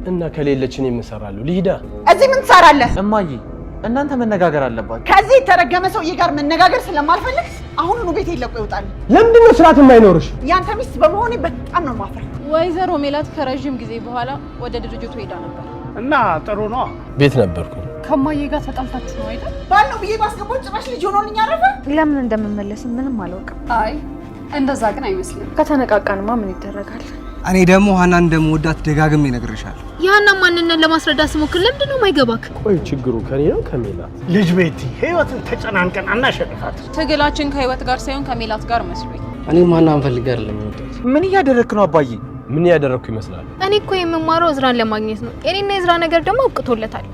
እና ከሌለች እኔ ምን እሰራለሁ? ልሂዳ። እዚህ ምን ትሰራለህ? እማዬ እናንተ መነጋገር አለባችሁ። ከዚህ የተረገመ ሰውዬ ጋር መነጋገር ስለማልፈልግ አሁኑኑ ቤት ለቆ ይውጣል። ለምንድን ነው ስርዓት የማይኖርሽ? ያንተ ሚስት በመሆኔ በጣም ነው የማፍረው። ወይዘሮ ሜላት ከረዥም ጊዜ በኋላ ወደ ድርጅቱ ሄዳ ነበር። እና ጥሩ ነው። ቤት ነበርኩ። ከማዬ ጋር ተጣልታችሁ ነው አይደል? ባል ነው ብዬ ባስገባው ጭራሽ ልጅ ሆኖልኝ አረፈ። ለምን እንደምመለስም ምንም አላውቅም። አይ እንደዛ ግን አይመስልም። ከተነቃቃንማ ምን ይደረጋል? እኔ ደግሞ ሀናን እንደምወዳት ደጋግሜ እነግርሻለሁ። የሀና ማንነት ለማስረዳት ስሞክር ለምንድን ነው የማይገባክ? ቆይ ችግሩ ከኔ ነው ከሜላት? ልጅ ቤቲ ህይወትን ተጨናንቀን አናሸንፋት። ትግላችን ከህይወት ጋር ሳይሆን ከሜላት ጋር መስሎኝ። እኔም ሀናን ፈልጌ አይደለም የመጣሁት። ምን እያደረግክ ነው አባዬ? ምን ያደረግኩ ይመስላል? እኔ እኮ የምማረው እዝራን ለማግኘት ነው። የኔና የእዝራ ነገር ደግሞ አብቅቶለታል።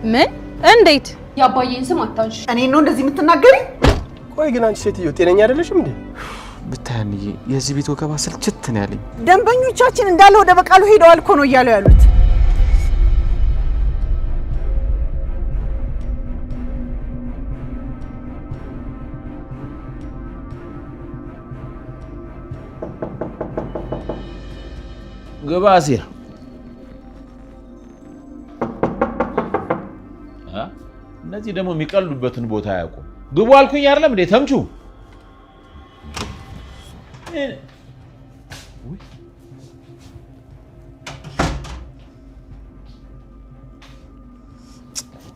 ምን? እንዴት? የአባዬን ስም አታንሽ። እኔ ነው እንደዚህ የምትናገሪ? ቆይ ግን አንቺ ሴትዮ ጤነኛ አይደለሽም እንዴ? ብታያንዬ የዚህ ቤት ወከባ ስልችት ነው ያለኝ። ደንበኞቻችን እንዳለ ወደ በቃሉ ሄደዋል እኮ ነው እያሉ ያሉት። ግባ አሲር። እነዚህ ደግሞ የሚቀልዱበትን ቦታ አያውቁም። ግቡ አልኩኝ አይደለም እንዴ? ተምቹ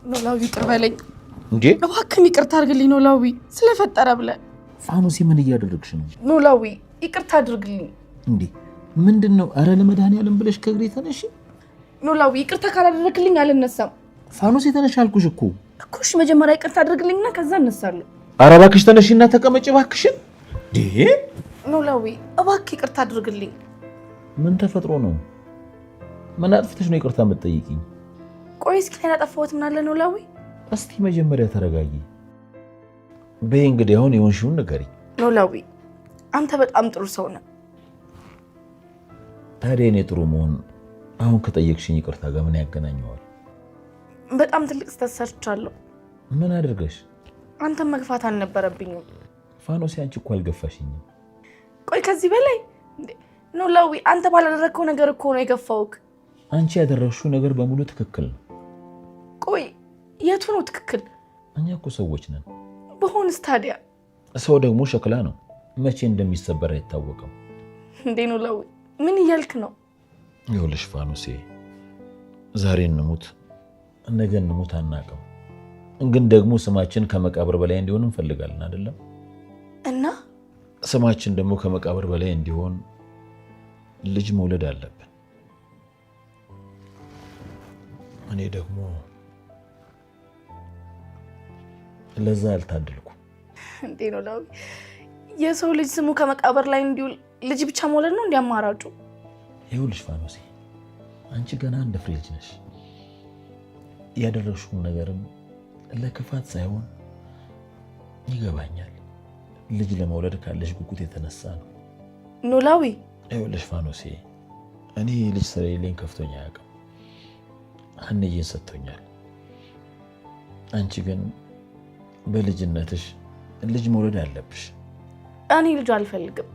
ኖላዊ ይቅር በለኝ እንዴ! እባክህን ይቅርታ አድርግልኝ ኖላዊ፣ ስለፈጠረ ብለህ። ፋኖሲ ምን እያደረግሽ ነው? ኖላዊ ይቅርታ አድርግልኝ። እንዴ ምንድን ነው? ኧረ ለመድኃኒዓለም ብለሽ ከእግሬ ተነሽ። ኖላዊ ይቅርታ ካላደረግልኝ አልነሳም። ፋኖሲ ተነሽ አልኩሽ እኮ እኮ። እሺ መጀመሪያ ይቅርታ አድርግልኝና ከዛ እነሳለሁ። ኧረ እባክሽ ተነሽና ተቀመጭ እባክሽን። እንዴ ኖላዊ እባክህ ይቅርታ አድርግልኝ። ምን ተፈጥሮ ነው? ምን አጥፍተሽ ነው ይቅርታ የምትጠይቂኝ? ቆይ እስኪ ያጠፋሁት ምን አለ ኖላዊ? እስቲ መጀመሪያ ተረጋጊ። በይ እንግዲህ አሁን የሆንሽውን ንገሪኝ። ኖላዊ አንተ በጣም ጥሩ ሰው ነህ። ታዲያ እኔ ጥሩ መሆን አሁን ከጠየቅሽኝ ይቅርታ ጋር ምን ያገናኘዋል? በጣም ትልቅ ስህተት ሰርቻለሁ። ምን አድርገሽ? አንተን መግፋት አልነበረብኝም። ፋኖሲ አንቺ እኮ አልገፋሽኝም። ቆይ ከዚህ በላይ ኖላዊ፣ አንተ ባላደረግከው ነገር እኮ ነው የገፋውክ። አንቺ ያደረግሽው ነገር በሙሉ ትክክል ነው። ቆይ የቱ ነው ትክክል? እኛ እኮ ሰዎች ነን። በሆንስ ታዲያ? ሰው ደግሞ ሸክላ ነው፣ መቼ እንደሚሰበር አይታወቅም። እንዴ ኖላዊ፣ ምን እያልክ ነው? ይኸውልሽ ፋኖሴ፣ ዛሬ እንሙት ነገ እንሙት አናውቅም፣ ግን ደግሞ ስማችን ከመቃብር በላይ እንዲሆን እንፈልጋለን አይደለም? እና ስማችን ደግሞ ከመቃብር በላይ እንዲሆን ልጅ መውለድ አለብን። እኔ ደግሞ ለዛ አልታደልኩም። እንዴ ኖላዊ፣ የሰው ልጅ ስሙ ከመቃብር ላይ እንዲውል ልጅ ብቻ መውለድ ነው እንዲ አማራጩ? ይኸውልሽ ፋኖሴ፣ አንቺ ገና እንደ ፍሬ ልጅ ነሽ። ያደረግሽውን ነገርም ለክፋት ሳይሆን ይገባኛል፣ ልጅ ለመውለድ ካለሽ ጉጉት የተነሳ ነው። ኖላዊ፣ ይኸውልሽ ፋኖሴ፣ እኔ ልጅ ስለሌለኝ ከፍቶኝ አያውቅም። ሀንዬን ሰጥቶኛል። አንቺ ግን በልጅነትሽ ልጅ መውለድ አለብሽ። እኔ ልጅ አልፈልግም።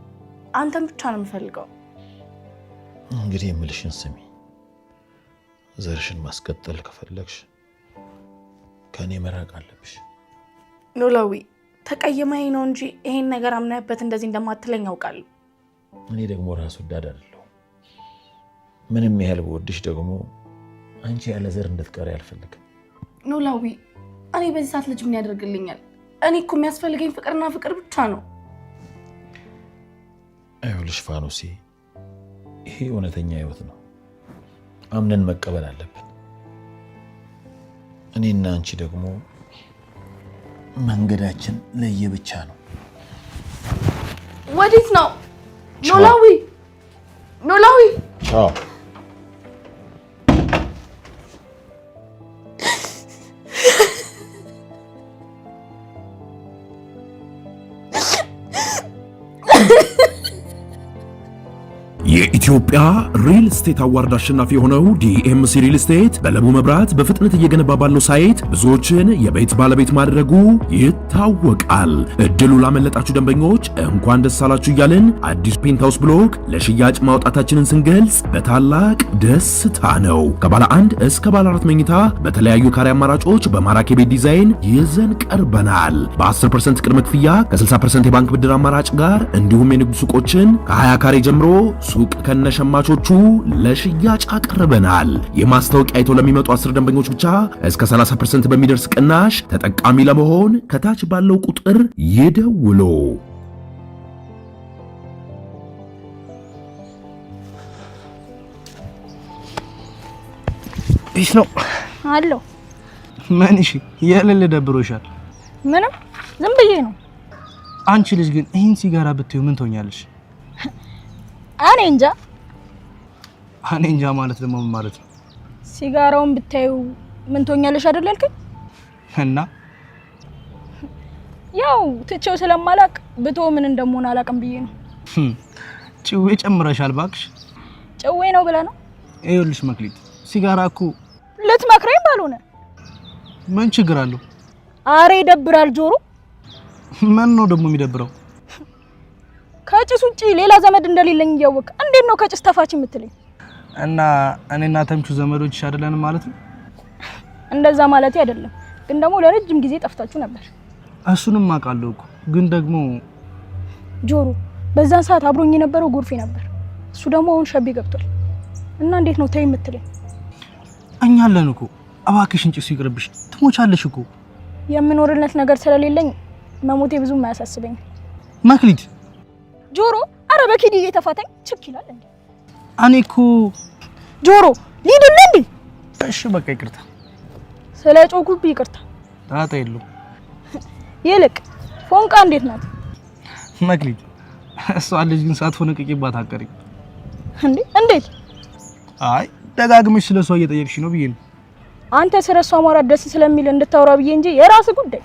አንተን ብቻ ነው የምፈልገው። እንግዲህ የምልሽን ስሚ። ዘርሽን ማስቀጠል ከፈለግሽ ከእኔ መራቅ አለብሽ። ኖላዊ፣ ተቀይመኸኝ ነው እንጂ ይሄን ነገር አምነህበት እንደዚህ እንደማትለኝ አውቃለሁ። እኔ ደግሞ ራስ ወዳድ አይደለሁም። ምንም ያህል ብወድሽ ደግሞ አንቺ ያለ ዘር እንድትቀሪ አልፈልግም። ኖላዊ፣ እኔ በዚህ ሰዓት ልጅ ምን ያደርግልኛል? እኔ እኮ የሚያስፈልገኝ ፍቅርና ፍቅር ብቻ ነው። ይኸውልሽ ፋኖሴ፣ ይሄ እውነተኛ ህይወት ነው። አምነን መቀበል አለብን። እኔና አንቺ ደግሞ መንገዳችን ለየብቻ ነው። ወዴት ነው ኖላዊ? ኖላዊ፣ ቻው። የኢትዮጵያ ሪል ስቴት award አሸናፊ የሆነው ዲኤምሲ ሪል ስቴት በለቡ መብራት በፍጥነት እየገነባ ባለው site ብዙዎችን የቤት ባለቤት ማድረጉ ይታወቃል። እድሉ ላመለጣችሁ ደንበኞች እንኳን ደስ አላችሁ እያልን አዲስ penthouse block ለሽያጭ ማውጣታችንን ስንገልጽ በታላቅ ደስታ ነው። ከባለ አንድ እስከ ባለ አራት መኝታ በተለያዩ ካሬ አማራጮች በማራኪ ቤት ዲዛይን ይዘን ቀርበናል። በ10% ቅድመ ክፍያ ከ60% የባንክ ብድር አማራጭ ጋር እንዲሁም የንግድ ሱቆችን ከ20 ካሬ ጀምሮ ሱቅ ከነሸማቾቹ ለሽያጭ አቅርበናል። የማስታወቂያ አይተው ለሚመጡ 10 ደንበኞች ብቻ እስከ 30% በሚደርስ ቅናሽ ተጠቃሚ ለመሆን ከታች ባለው ቁጥር ይደውሉ። Peace ነው። አለው። ምን? እሺ፣ የሌለ ደብሮሻል? ምንም፣ ዝም ብዬ ነው። አንቺ ልጅ ግን ይህን ሲጋራ ብትዩ ምን ትሆኛለሽ? እኔ እንጃ። እኔ እንጃ ማለት ደግሞ ምን ማለት ነው? ሲጋራውን ብታዩ ምን ትሆኛለሽ አይደል ያልከኝ? እና? ያው ትቼው ስለማላቅ ብቶ ምን እንደምሆን አላውቅም ብዬ ነው። ጭዌ ጨምረሻል ባክሽ። ጭዌ ነው ብለህ ነው? ይኸውልሽ መክሊት፣ ሲጋራ እኮ ልትመክረኝ ባልሆነ። ምን ችግር አለው? አሬ ይደብራል ጆሮ። ምን ነው ደግሞ የሚደብረው? ከጭስ ውጪ ሌላ ዘመድ እንደሌለኝ እያወቅ እንዴት ነው ከጭስ ተፋች የምትለኝ? እና እኔና ተምቹ ዘመዶችሽ አይደለንም ማለት ነው? እንደዛ ማለት አይደለም፣ ግን ደግሞ ለረጅም ጊዜ ጠፍታችሁ ነበር። እሱንም አውቃለሁ እኮ፣ ግን ደግሞ ጆሮ፣ በዛን ሰዓት አብሮኝ የነበረው ጎርፌ ነበር። እሱ ደግሞ አሁን ሸቤ ገብቷል። እና እንዴት ነው ተይ የምትለኝ? እኛ አለን እኮ። እባክሽን ጭሱ ይቅርብሽ፣ ትሞቻለሽ እኮ። የምኖርለት ነገር ስለሌለኝ መሞቴ ብዙም አያሳስበኝም። መክሊት። ጆሮ፣ አረ በኪድ እየተፋታኝ ችክ ይላል እንዴ? እኔ እኮ ጆሮ፣ ሊድልህ እንዴ? እሺ በቃ ይቅርታ። ስለ ጮኩብህ ይቅርታ። ጣጣ የለውም። ይልቅ ፎንቃ እንዴት ናት? መክሊት፣ እሷ ልጅ ግን ሳትፎነቅቂባት አትቀሪም። እንዴ እንዴት? አይ፣ ደጋግመሽ ስለ እሷ እየጠየቅሽ ነው ብዬ ነው። አንተ ስለ እሷ ማውራት ደስ ስለሚል እንድታወራ ብዬ እንጂ የራስህ ጉዳይ።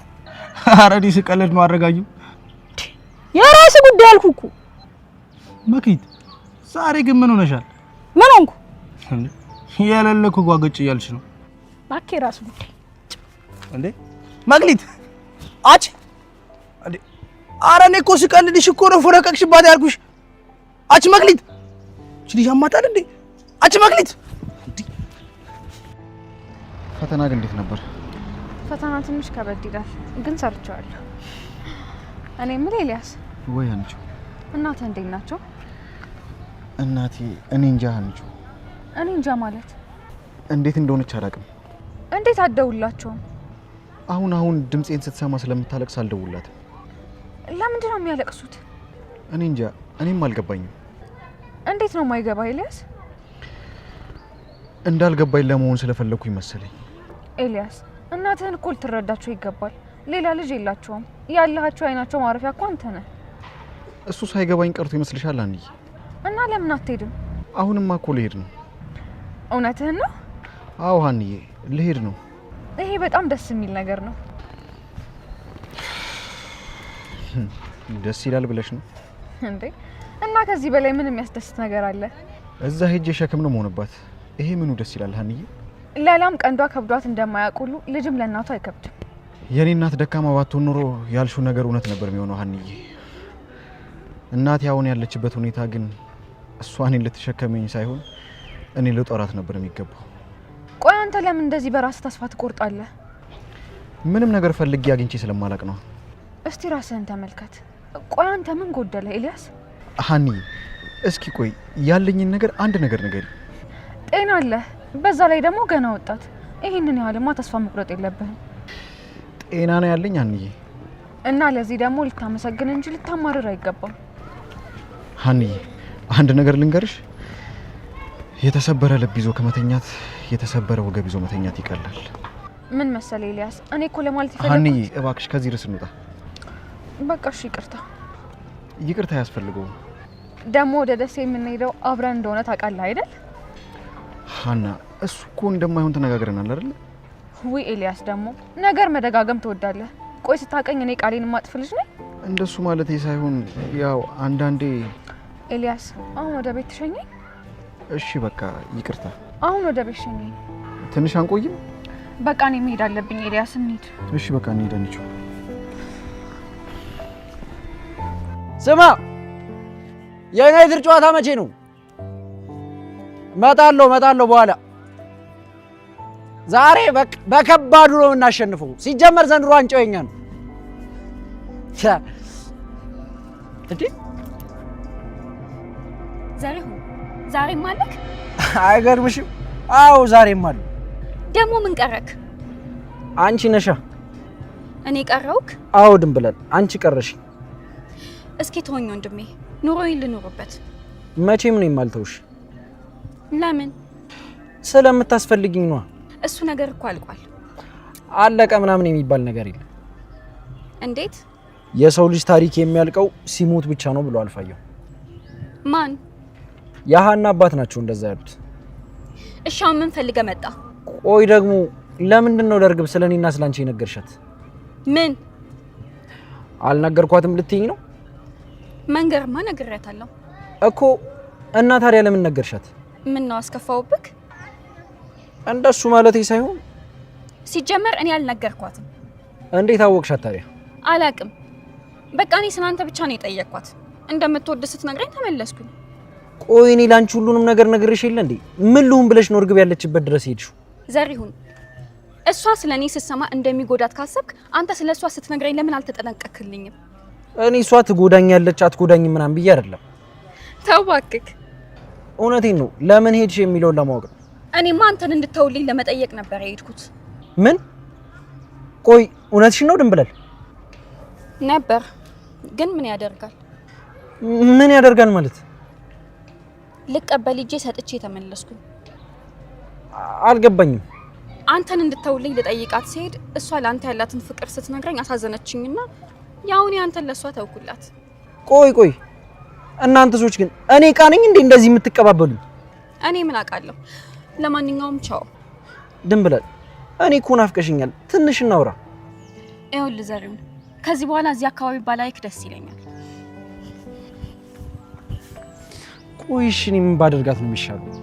ኧረ እኔ ስቀልድ ነው። አረጋጊው። የራስህ ጉዳይ አልኩህ እኮ። መክሊት፣ ዛሬ ግን ምን ሆነሻል? ምን ሆንኩ? የሌለ እኮ ጓገጭ እያልሽ ነው። እባክህ የራስህ ጉዳይ። እንዴ መክሊት፣ አች እንዴ! ኧረ እኔ እኮ ስቀልድሽ እኮ ነው ፎነቀቅሽባት ያልኩሽ። አች መክሊት፣ እቺ ልጅ አማታል እንዴ? አች መክሊት። ፈተና ግን እንዴት ነበር? ፈተና ትንሽ ከበድ ይላል፣ ግን ሰርቼዋለሁ። እኔ የምልህ ኤልያስ። ወይ አንቺ። እናትህ እንዴት ናቸው? እናቴ እኔ እንጃ አንቺ። እኔ እንጃ ማለት? እንዴት እንደሆነች አላውቅም። እንዴት አትደውልላቸውም? አሁን አሁን ድምፄን ስትሰማ ስለምታለቅስ አልደውልላትም። ለምንድን ነው የሚያለቅሱት? እኔ እንጃ፣ እኔም አልገባኝም። እንዴት ነው የማይገባ ኤልያስ? እንዳልገባኝ ለመሆን ስለፈለኩኝ መሰለኝ። ኤልያስ፣ እናትህን እኮ ልትረዳቸው ይገባል። ሌላ ልጅ የላቸውም። ያለሃቸው አይናቸው ማረፊያ እኮ አንተ ነህ። እሱ ሳይገባኝ ቀርቶ ይመስልሻል አንዬ? እና ለምን አትሄድም? አሁንማ እኮ ልሄድ ነው። እውነትህን ነው? አዎ ሀንዬ፣ ልሄድ ነው። ይሄ በጣም ደስ የሚል ነገር ነው። ደስ ይላል ብለሽ ነው እንዴ? እና ከዚህ በላይ ምን የሚያስደስት ነገር አለ? እዛ ሄጄ ሸክም ነው መሆንባት። ይሄ ምኑ ደስ ይላል ሀንዬ? ለላም ቀንዷ ከብዷት እንደማያውቅ ሁሉ ልጅም ለእናቱ አይከብድም። የኔ እናት ደካማ ባትሆን ኖሮ ያልሽው ነገር እውነት ነበር የሚሆነው ሀንዬ። እናቴ አሁን ያለችበት ሁኔታ ግን እሷ እኔን ልትሸከመኝ ሳይሆን እኔ ልጦራት ነበር የሚገባው። ቆይ አንተ ለምን እንደዚህ በራስህ ተስፋ ትቆርጣለህ? ምንም ነገር ፈልጌ አግኝቼ ስለማላቅ ነው። እስቲ ራስህን ተመልከት። ቆይ አንተ ምን ጎደለ ኤልያስ? ሀኒ፣ እስኪ ቆይ ያለኝን ነገር አንድ ነገር ንገሪ። ጤና አለህ፣ በዛ ላይ ደግሞ ገና ወጣት። ይህንን ያህልማ ተስፋ መቁረጥ የለብህም። ጤና ነው ያለኝ ሀኒዬ። እና ለዚህ ደግሞ ልታመሰግን እንጂ ልታማርር አይገባም። ሀኒዬ፣ አንድ ነገር ልንገርሽ፣ የተሰበረ ልብ ይዞ ከመተኛት የተሰበረ ወገብ ይዞ መተኛት ይቀላል። ምን መሰለ ኤልያስ፣ እኔ እኮ ለማለት ሀኒዬ የፈለኩት እባክሽ ከዚህ ርዕስ እንውጣ። በቃ እሺ፣ ይቅርታ። ይቅርታ አያስፈልገውም። ደግሞ ወደ ደሴ የምንሄደው አብረን እንደሆነ ታውቃለህ አይደል? ሀና፣ እሱ እኮ እንደማይሆን ተነጋግረናል አይደል? ውይ ኤልያስ፣ ደግሞ ነገር መደጋገም ትወዳለህ። ቆይ ስታቀኝ እኔ ቃሌን የማጥፍ ልጅ ነኝ? እንደሱ ማለቴ ሳይሆን ያው አንዳንዴ ኤልያስ አሁን ወደ ቤት ትሸኘኝ? እሺ በቃ ይቅርታ። አሁን ወደ ቤት ሸኘኝ። ትንሽ አንቆይም? በቃ እኔ መሄድ አለብኝ ኤልያስ፣ እንሂድ። እሺ በቃ እንሂድ። አንቺ ስማ፣ የዩናይትድ ጨዋታ መቼ ነው? እመጣለሁ እመጣለሁ በኋላ። ዛሬ በከባዱ ነው የምናሸንፈው። ሲጀመር ዘንድሮ ዋንጫው የኛ ነው። እንዴ ዘሪሁን ዛሬም አለክ? አይገርምሽም? አዎ ዛሬም አለ። ደግሞ ምን ቀረክ? አንቺ ነሻ። እኔ ቀረውክ? አዎ ድንብላል፣ አንቺ ቀረሽ። እስኪ ተወኝ ወንድሜ፣ ኑሮዬን ልኑርበት። መቼም ነው የማልተውሽ። ለምን? ስለምታስፈልጊኝ ነዋ። እሱ ነገር እኮ አልቋል። አለቀ ምናምን የሚባል ነገር የለም። እንዴት? የሰው ልጅ ታሪክ የሚያልቀው ሲሞት ብቻ ነው ብሎ አልፋየው። ማን? የሀና አባት ናቸው እንደዛ ያሉት። እሺ አሁን ምን ፈልገህ መጣ? ቆይ ደግሞ ለምንድን ነው ለእርግብ ስለ እኔና ስለ አንቺ የነገርሻት? ምን አልነገርኳትም ልትይኝ ነው? መንገርማ ነግሬያታለሁ እኮ። እና ታዲያ ለምን ነገርሻት? ምን ነው አስከፋውብክ? እንደሱ ማለቴ ሳይሆን ሲጀመር እኔ አልነገርኳትም። እንዴት አወቅሻት ታዲያ? አላቅም። በቃ እኔ ስላንተ ብቻ ነው የጠየቅኳት። እንደምትወድ ስትነግረኝ ተመለስኩኝ። ቆይ እኔ ላንቺ ሁሉንም ነገር ነግሬሽ የለ እንዴ? ምን ልሁን ብለሽ ነው እርግብ ያለችበት ድረስ ሄድሽው? ዘሪሁን፣ እሷ ስለ እኔ ስትሰማ እንደሚጎዳት ካሰብክ አንተ ስለ እሷ ስትነግረኝ ለምን አልተጠነቀክልኝም? እኔ እሷ ትጎዳኛለች አትጎዳኝም ምናምን ብዬ አይደለም። ተው እባክህ። እውነቴን ነው። ለምን ሄድሽ የሚለውን ለማወቅ ነው። እኔማ አንተን እንድተውልኝ ለመጠየቅ ነበር የሄድኩት። ምን? ቆይ እውነትሽን ነው ድንብላል? ነበር፣ ግን ምን ያደርጋል። ምን ያደርጋል ማለት? ልቀበል ሂጄ ሰጥቼ ተመለስኩኝ። አልገባኝም። አንተን እንድተውልኝ ልጠይቃት ሲሄድ እሷ ለአንተ ያላትን ፍቅር ስትነግረኝ አሳዘነችኝና ያው እኔ አንተን ለእሷ ተውኩላት። ቆይ ቆይ እናንተ ሰዎች ግን እኔ ዕቃ ነኝ እንዴ እንደዚህ የምትቀባበሉኝ? እኔ ምን አውቃለሁ። ለማንኛውም ቻው። ድንብላል፣ እኔ እኮ ናፍቀሽኛል። ትንሽ እናውራ። ይኸውልህ ዘሪሁን፣ ከዚህ በኋላ እዚህ አካባቢ ባላይክ ደስ ይለኛል። ቆይ እሺ፣ እኔ ምን ባደርጋት ነው የሚሻለው?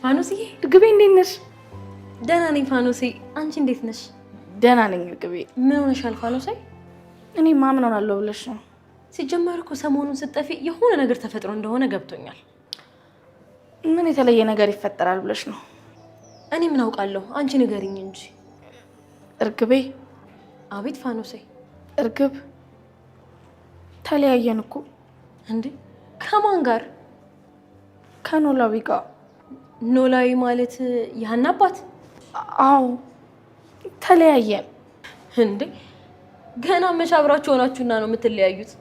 ፋኖስዬ። እርግቤ እንዴት ነሽ? ደህና ነኝ ፋኖሴ። አንቺ እንዴት ነሽ? ደህና ነኝ እርግቤ። ምን ሆነሻል ፋኖሴ? እኔ ማ ምን ሆናለሁ ብለሽ ነው? ሲጀመር እኮ ሰሞኑን ስትጠፊ የሆነ ነገር ተፈጥሮ እንደሆነ ገብቶኛል። ምን የተለየ ነገር ይፈጠራል ብለሽ ነው? እኔ ምን አውቃለሁ? አንቺ ንገሪኝ እንጂ። እርግቤ። አቤት ፋኖሴ። እርግብ፣ ተለያየን እኮ። እንዴ? ከማን ጋር? ከኖላዊ ጋር። ኖላዊ ማለት የሀና አባት? አዎ ተለያየን። እንዴ ገና መቼ አብራችሁ ሆናችሁና ነው የምትለያዩት?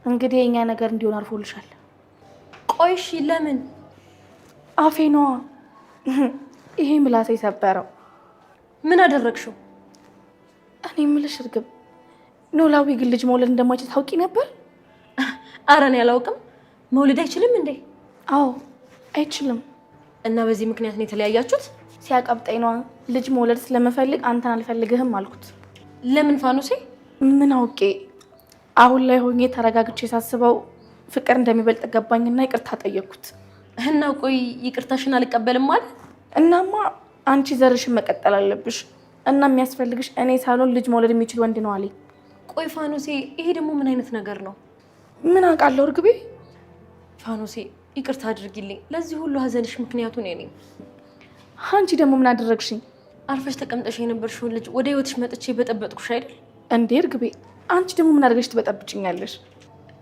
እንግዲህ የኛ ነገር እንዲሆን አልፎልሻል። ቆይ እሺ ለምን? አፌ ነዋ ይሄ ምላሴ ሰበረው። ምን አደረግሽው? እኔ የምልሽ እርግብ፣ ኖላዊ ግን ልጅ መውለድ እንደማይችል ታውቂ ነበር? ኧረ እኔ አላውቅም። መውለድ አይችልም እንዴ? አዎ አይችልም። እና በዚህ ምክንያት ነው የተለያያችሁት? ሲያቀብጠኝ ነዋ። ልጅ መውለድ ስለምፈልግ አንተን አልፈልግህም አልኩት። ለምን ፋኖሴ? ምን አውቄ። አሁን ላይ ሆኜ ተረጋግቼ ሳስበው ፍቅር እንደሚበልጥ ገባኝና ይቅርታ ጠየቅኩት። እና ቆይ ይቅርታሽን አልቀበልም ማለት? እናማ አንቺ ዘርሽን መቀጠል አለብሽ እና የሚያስፈልግሽ እኔ ሳልሆን ልጅ መውለድ የሚችል ወንድ ነው አለኝ። ቆይ ፋኖሴ፣ ይሄ ደግሞ ምን አይነት ነገር ነው? ምን አውቃለሁ እርግቤ። ፋኖሴ ይቅርታ አድርጊልኝ። ለዚህ ሁሉ ሀዘንሽ ምክንያቱ እኔ ነኝ። አንቺ ደግሞ ምን አደረግሽኝ? አርፈሽ ተቀምጠሽ የነበርሽውን ልጅ ወደ ህይወትሽ መጥቼ በጠበጥኩሽ አይደል? እንዴ እርግቤ፣ አንቺ ደግሞ ምን አድርገሽ ትበጠብጭኛለሽ?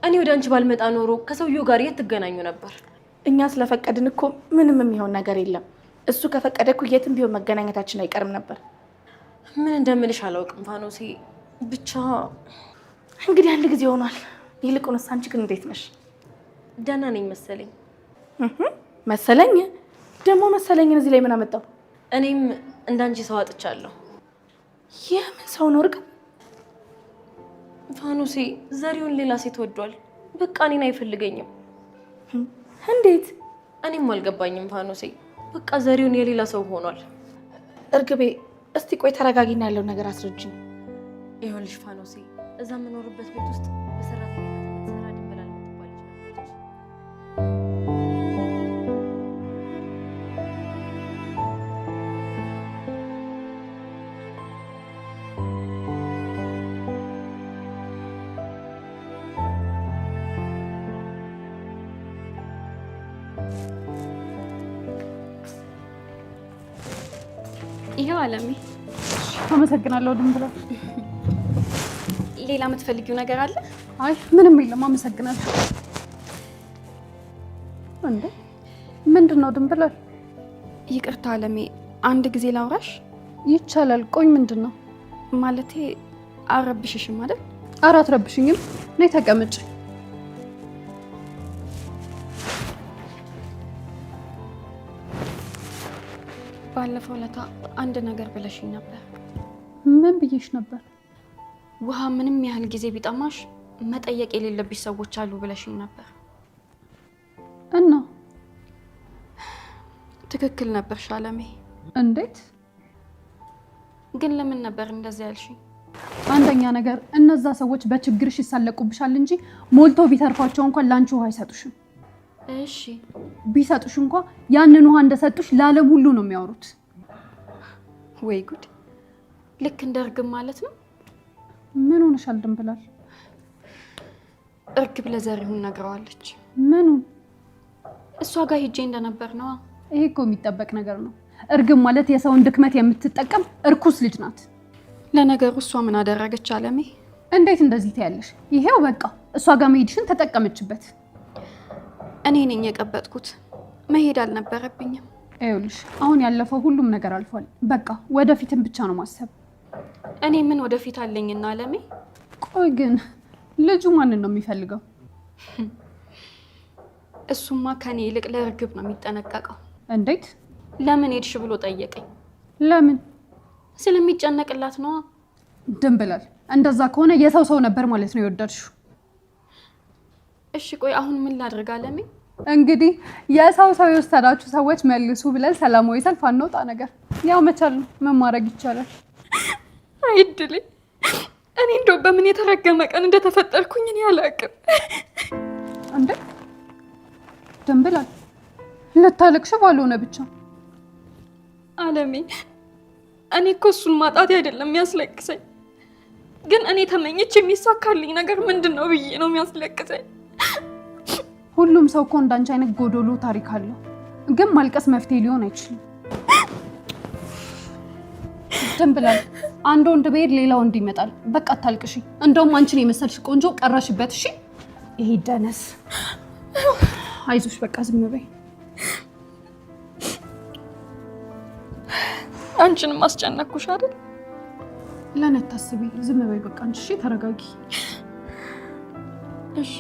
እኔ ወደ አንቺ ባልመጣ ኖሮ ከሰውየው ጋር የት ትገናኙ ነበር? እኛ ስለፈቀድን እኮ ምንም የሚሆን ነገር የለም። እሱ ከፈቀደ እኮ የትም ቢሆን መገናኘታችን አይቀርም ነበር። ምን እንደምልሽ አላውቅም ፋኖሴ። ብቻ እንግዲህ አንድ ጊዜ ሆኗል። ይልቁንስ አንቺ ግን እንዴት ነሽ? ደህና ነኝ መሰለኝ። መሰለኝ ደግሞ መሰለኝን እዚህ ላይ ምን አመጣው? እኔም እንዳንቺ ሰው አጥቻለሁ። የምን ሰው ነው እርግብ? ፋኖሴ ዘሪሁን ሌላ ሴት ወዷል። በቃ እኔን አይፈልገኝም። እንዴት? እኔም አልገባኝም ፋኖሴ። በቃ ዘሪሁን የሌላ ሰው ሆኗል። እርግቤ እስቲ ቆይ ተረጋጊና ያለው ነገር አስረጅኝ። ይኸውልሽ ፋኖሴ፣ እዛ የምኖርበት ቤት ውስጥ በሰራተኝነት የምትሰራ ድንብላል የምትባል ልጅ ነበረች። ይሄው አለሜ። አመሰግናለሁ ድንብላል። ሌላ የምትፈልጊው ነገር አለ? አይ ምንም የለም፣ አመሰግናለሁ። እንዴ ምንድን ነው ድንብላል? ይቅርታ አለሜ፣ አንድ ጊዜ ላውራሽ? ይቻላል። ቆይ ምንድን ነው? ማለቴ አልረብሽሽም አይደል? ኧረ አትረብሽኝም። ነይ ተቀመጭ። ባለፈው ለታ አንድ ነገር ብለሽኝ ነበር። ምን ብዬሽ ነበር? ውሃ ምንም ያህል ጊዜ ቢጠማሽ መጠየቅ የሌለብሽ ሰዎች አሉ ብለሽኝ ነበር። እና ትክክል ነበርሽ አለሜ። እንዴት ግን ለምን ነበር እንደዚያ ያልሽኝ? አንደኛ ነገር እነዛ ሰዎች በችግርሽ ይሳለቁብሻል እንጂ ሞልቶ ቢተርፋቸው እንኳን ለአንቺ ውሃ አይሰጡሽም። እሺ ቢሰጡሽ እንኳ ያንን ውሃ እንደሰጡሽ ለዓለም ሁሉ ነው የሚያወሩት። ወይ ጉድ! ልክ እንደ እርግብ ማለት ነው። ምን ሆነሻል ድንብላል? እርግብ ለዘሪሁን ነግረዋለች። ምኑን? እሷ ጋር ሄጄ እንደነበር ነዋ። ይሄ እኮ የሚጠበቅ ነገር ነው። እርግብ ማለት የሰውን ድክመት የምትጠቀም እርኩስ ልጅ ናት። ለነገሩ እሷ ምን አደረገች አለሜ? እንዴት እንደዚህ ትያለሽ? ይሄው በቃ እሷ ጋር መሄድሽን ተጠቀመችበት። እኔ ነኝ የቀበጥኩት። መሄድ አልነበረብኝም። ይኸውልሽ አሁን ያለፈው ሁሉም ነገር አልፏል። በቃ ወደፊትም ብቻ ነው ማሰብ። እኔ ምን ወደፊት አለኝና አለሜ? ቆይ ግን ልጁ ማንን ነው የሚፈልገው? እሱማ ከኔ ይልቅ ለእርግብ ነው የሚጠነቀቀው። እንዴት? ለምን ሄድሽ ብሎ ጠየቀኝ። ለምን? ስለሚጨነቅላት ነዋ። ድንብላል፣ እንደዛ ከሆነ የሰው ሰው ነበር ማለት ነው የወደድሽው። እሺ ቆይ አሁን ምን ላድርግ አለሜ? እንግዲህ የሰው ሰው የወሰዳችሁ ሰዎች መልሱ ብለን ሰላማዊ ሰልፍ አንወጣ ነገር ያው መቻል ነው። ምን ማድረግ ይቻላል? አይድልኝ። እኔ እንደው በምን የተረገመ ቀን እንደተፈጠርኩኝ እኔ አላውቅም። እንዴ ድንብላል፣ ልታለቅሽ ባልሆነ ብቻ አለሜ፣ እኔ እኮ እሱን ማጣቴ አይደለም የሚያስለቅሰኝ፣ ግን እኔ ተመኝቼ የሚሳካልኝ ነገር ምንድን ነው ብዬ ነው የሚያስለቅሰኝ። ሁሉም ሰው እኮ እንዳንቺ አይነት ጎዶሎ ታሪክ አለው። ግን ማልቀስ መፍትሄ ሊሆን አይችልም። ድንብላል፣ አንድ ወንድ ብሄድ ሌላ ወንድ ይመጣል። በቃ አታልቅሺ። እንደውም አንቺን የመሰልሽ ቆንጆ ቀረሽበት። እሺ ይሄ ደነስ። አይዞሽ፣ በቃ ዝም በይ። አንቺንም አስጨነቅኩሽ አይደል? ለእኔ አታስቢ፣ ዝም በይ በቃ አንቺ። እሺ ተረጋጊ። እሺ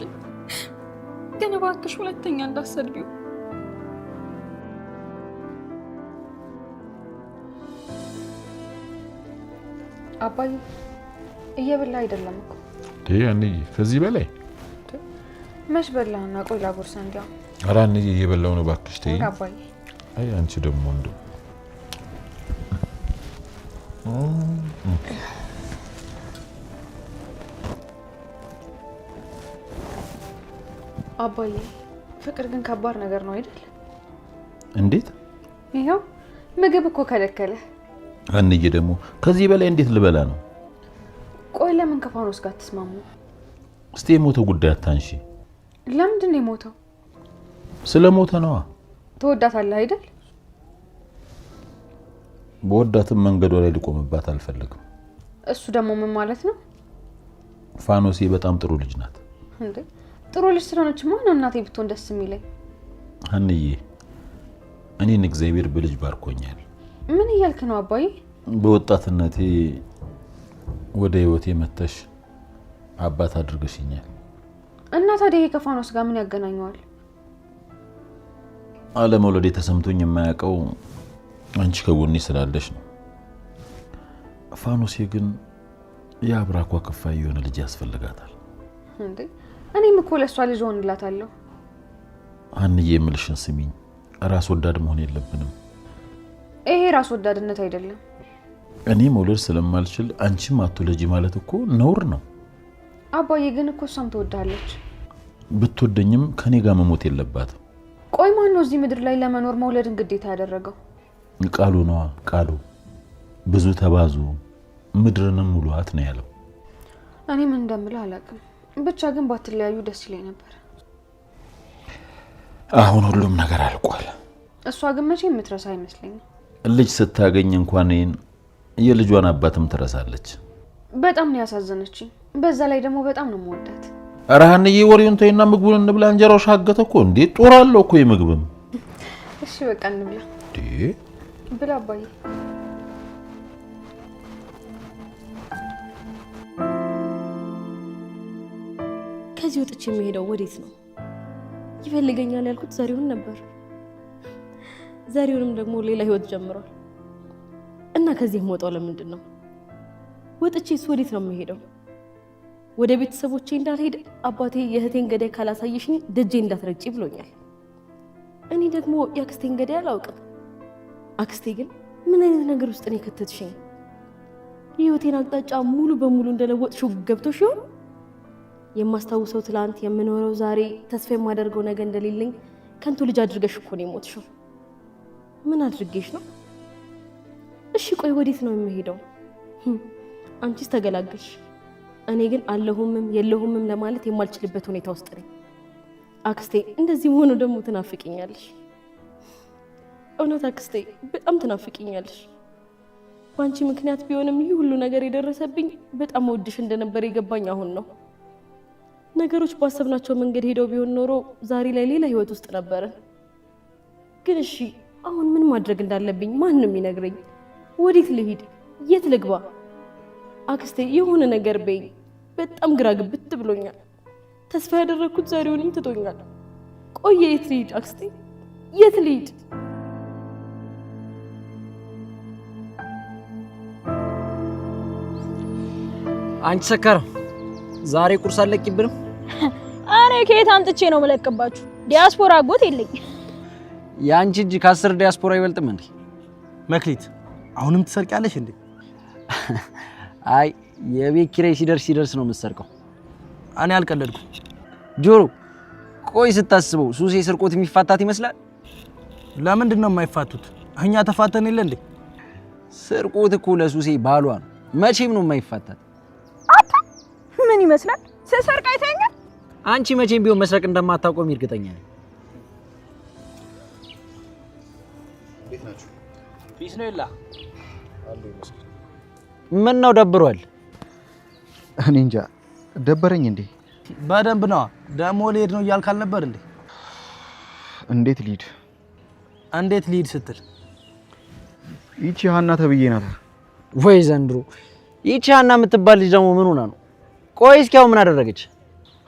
ግን እባክሽ ሁለተኛ እንዳትሰድቢው። አባዬ እየበላ አይደለም እኮ። አንዬ ከዚህ በላይ መች በላህና? ቆይ ላጎርሰህ። እንዲያው ኧረ አንዬ እየበላሁ ነው እባክሽ ተይኝ። አባዬ። አይ አንቺ ደግሞ እንደው አባዬ ፍቅር ግን ከባድ ነገር ነው አይደል? እንዴት? ይኸው ምግብ እኮ ከለከለ። አንዬ ደግሞ ከዚህ በላይ እንዴት ልበላ ነው? ቆይ ለምን ከፋኖስ ጋር አትስማሙ? እስቲ የሞተ ጉዳይ አታንሺ። ለምንድን ነው የሞተው? ስለሞተ ነዋ። ትወዳታለህ አይደል? በወዳትም መንገዷ ላይ ልቆምባት አልፈልግም። እሱ ደግሞ ምን ማለት ነው? ፋኖሴ በጣም ጥሩ ልጅ ናት። እንዴ ጥሩ ልጅ ስለሆነችማ ነው እናቴ ብትሆን ደስ የሚለኝ። አንዬ እኔን እግዚአብሔር በልጅ ባርኮኛል። ምን እያልክ ነው አባዬ? በወጣትነቴ ወደ ህይወቴ መተሽ አባት አድርገሽኛል። እና ታዲያ ይሄ ከፋኖስ ጋር ምን ያገናኘዋል? አለመውለዴ ተሰምቶኝ የማያውቀው አንቺ ከጎኔ ስላለሽ ነው። ፋኖሴ ግን የአብራኳ ክፋይ የሆነ ልጅ ያስፈልጋታል። እንዴ እኔም እኮ ለእሷ ልጅ ሆንላታለሁ። አንዬ የምልሽን ስሚኝ፣ ራስ ወዳድ መሆን የለብንም። ይሄ ራስ ወዳድነት አይደለም። እኔ መውለድ ስለማልችል አንቺም አትወለጂ ማለት እኮ ነውር ነው። አባዬ ግን እኮ እሷም ትወዳለች። ብትወደኝም ከኔ ጋር መሞት የለባትም። ቆይ ማን ነው እዚህ ምድር ላይ ለመኖር መውለድን ግዴታ ያደረገው? ቃሉ ነዋ። ቃሉ ብዙ ተባዙ ምድርንም ሙሉአት ነው ያለው። እኔ ምን እንደምልህ አላውቅም። ብቻ ግን ባትለያዩ ደስ ይለኝ ነበር። አሁን ሁሉም ነገር አልቋል። እሷ ግን መቼ የምትረሳ አይመስለኝም። ልጅ ስታገኝ እንኳን እኔን የልጇን አባትም ትረሳለች። በጣም ነው ያሳዘነችኝ። በዛ ላይ ደግሞ በጣም ነው የምወዳት። ኧረ ሀንዬ ወሬውን ተይና ምግቡን እንብላ። እንጀራው ሻገተ እኮ እንዴ! ጦር አለው እኮ የምግብም። እሺ በቃ እንብላ። እንዴ ብላ አባዬ። ከዚህ ወጥቼ የሚሄደው ወዴት ነው? ይፈልገኛል ያልኩት ዘሪሁን ነበር። ዘሪሁንም ደግሞ ሌላ ህይወት ጀምሯል እና ከዚህ የምወጣው ለምንድን ነው? ወጥቼስ ወዴት ነው የምሄደው? ወደ ቤተሰቦቼ እንዳልሄድ አባቴ የእህቴን ገዳይ ካላሳየሽኝ ደጄ እንዳትረግጪ ብሎኛል። እኔ ደግሞ የአክስቴን ገዳይ አላውቅም። አክስቴ ግን ምን አይነት ነገር ውስጥ ነው የከተትሽኝ? የህይወቴን አቅጣጫ ሙሉ በሙሉ እንደለወጥሽው ገብቶሽ ይሆን? የማስታውሰው ትላንት፣ የምኖረው ዛሬ፣ ተስፋ የማደርገው ነገ እንደሌለኝ ከንቱ ልጅ አድርገሽ እኮ ነው የሞትሽው። ምን አድርጌሽ ነው? እሺ ቆይ ወዴት ነው የምሄደው? አንቺስ ተገላገልሽ። እኔ ግን አለሁምም የለሁምም ለማለት የማልችልበት ሁኔታ ውስጥ ነኝ። አክስቴ እንደዚህ መሆኑ ደግሞ ትናፍቅኛለሽ። እውነት አክስቴ በጣም ትናፍቅኛለሽ። በአንቺ ምክንያት ቢሆንም ይህ ሁሉ ነገር የደረሰብኝ በጣም ወድሽ እንደነበር የገባኝ አሁን ነው። ነገሮች ባሰብናቸው መንገድ ሄደው ቢሆን ኖሮ ዛሬ ላይ ሌላ ህይወት ውስጥ ነበርን። ግን እሺ አሁን ምን ማድረግ እንዳለብኝ ማን ነው የሚነግረኝ? ወዴት ልሂድ? የት ልግባ? አክስቴ የሆነ ነገር በይኝ። በጣም ግራ ግብት ብሎኛል። ተስፋ ያደረግኩት ዛሬውንም ትቶኛል። ቆየ የት ልሂድ አክስቴ? የት ልሂድ? አንቺ ሰካራም ዛሬ ቁርስ አለቂብንም? እኔ ከየት አምጥቼ ነው የምለቅባችሁ? ዲያስፖራ አጎት የለኝ። የአንቺ እጅ ከ10 ዲያስፖራ አይበልጥም እንዴ? መክሊት አሁንም ትሰርቂያለሽ እንዴ? አይ የቤት ኪራይ ሲደርስ ሲደርስ ነው የምትሰርቀው። እኔ አልቀለድኩም። ጆሮ ቆይ ስታስበው ሱሴ ስርቆት የሚፋታት ይመስላል? ለምንድን ነው የማይፋቱት? እኛ ተፋተን የለ እንዴ? ስርቆት እኮ ለሱሴ ባሏ ነው፣ መቼም ነው የማይፋታት። አታ ምን ይመስላል ስሰርቅ አይተኸኛል? አንቺ መቼም ቢሆን መስረቅ እንደማታቆሚ እርግጠኛ ነኝ። እንዴት ናችሁ? Peace ነው ይላ አሉ ይመስላል። ምን ነው ደብሯል? እኔ እንጃ ደበረኝ እንዴ? በደንብ ነዋ። ደግሞ ልሄድ ነው እያልክ አልነበር እንዴ? እንዴት ልሂድ? እንዴት ልሂድ ስትል ይቺ ሀና ተብዬ ናት። ወይ ዘንድሮ ይቺ ሀና የምትባል ልጅ ደግሞ ምን ሆና ነው? ቆይ እስኪ አሁን ምን አደረገች?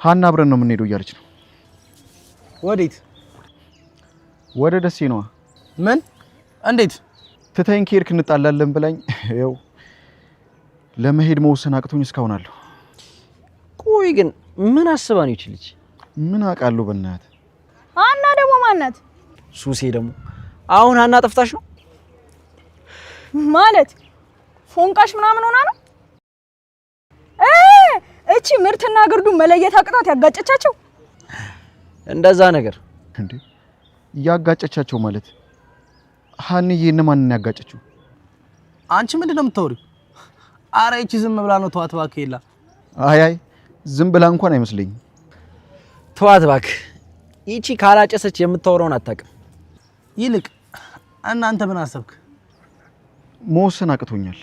ሀና አብረን ነው የምንሄደው እያለች ነው። ወዴት? ወደ ደሴ ነዋ። ምን? እንዴት? ትተኸኝ ከሄድክ እንጣላለን ብላኝ ይኸው ለመሄድ መወሰን አቅቶኝ እስካሁን አለሁ። ቆይ ግን ምን አስባ ነው ይቺ ልጅ? ምን አውቃለሁ በእናትህ። ሀና ደግሞ ማናት? ሱሴ ደግሞ አሁን ሀና ጠፍታሽ ነው ማለት ፎንቃሽ ምናምን ሆና ነው? እቺ ምርትና ግርዱ መለየት አቅቷት ያጋጨቻቸው እንደዛ ነገር እንዴ? ያጋጨቻቸው ማለት ሀንዬ እነማንን ያጋጨችው? አንቺ ምንድን ነው የምታወሪው? አረ ይቺ ዝም ብላ ነው። ተዋት እባክህ። የላ አይ አይ ዝም ብላ እንኳን አይመስለኝም። ተዋት እባክህ። ይቺ ካላጨሰች የምታወራውን አታውቅም። ይልቅ እናንተ ምን አሰብክ? መወሰን አቅቶኛል።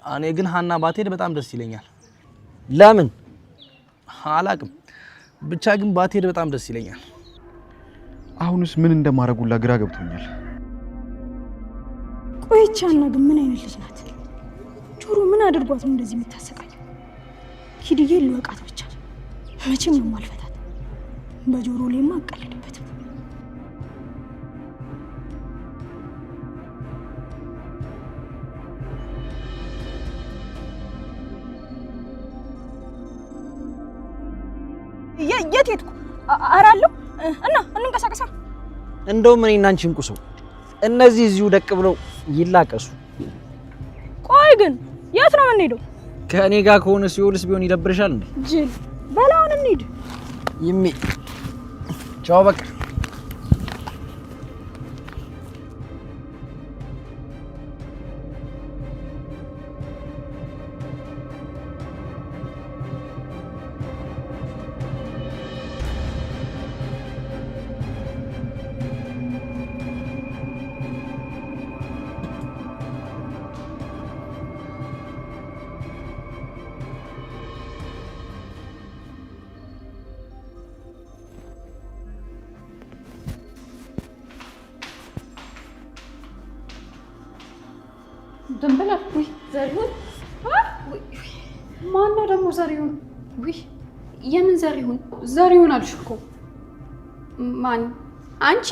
እኔ ግን ሀና ባትሄድ በጣም ደስ ይለኛል። ለምን አላቅም፣ ብቻ ግን ባትሄድ በጣም ደስ ይለኛል። አሁንስ ምን እንደማደርጉላ ግራ ገብቶኛል። ቆይ ይህች ሀና ግን ምን አይነት ልጅ ናት? ጆሮ ምን አድርጓት ነው እንደዚህ የምታሰቃየው? ኪድዬ ልወቃት ብቻ መቼም ነው የማልፈታት። በጆሮ ላይማ አቀልድበትም። የት ሄድኩ? አራለሁ እና እንንቀሳቀሳ። እንደውም እኔ እና አንቺ እንቁ ሰው እነዚህ እዚሁ ደቅ ብለው ይላቀሱ። ቆይ ግን የት ነው የምንሄደው? ከእኔ ጋር ከሆነ ሲኦልስ ቢሆን ይደብርሻል እንዴ? ጅል በላውን እንሂድ። ይሜ ቻው በቃ። ደንበላል። ውይ ዘሪሁን፣ ማነው ደግሞ ዘሪሁን? ውይ የምን ዘሪሁን? ዘሪሁን አልሽ እኮ። ማን? አንቺ?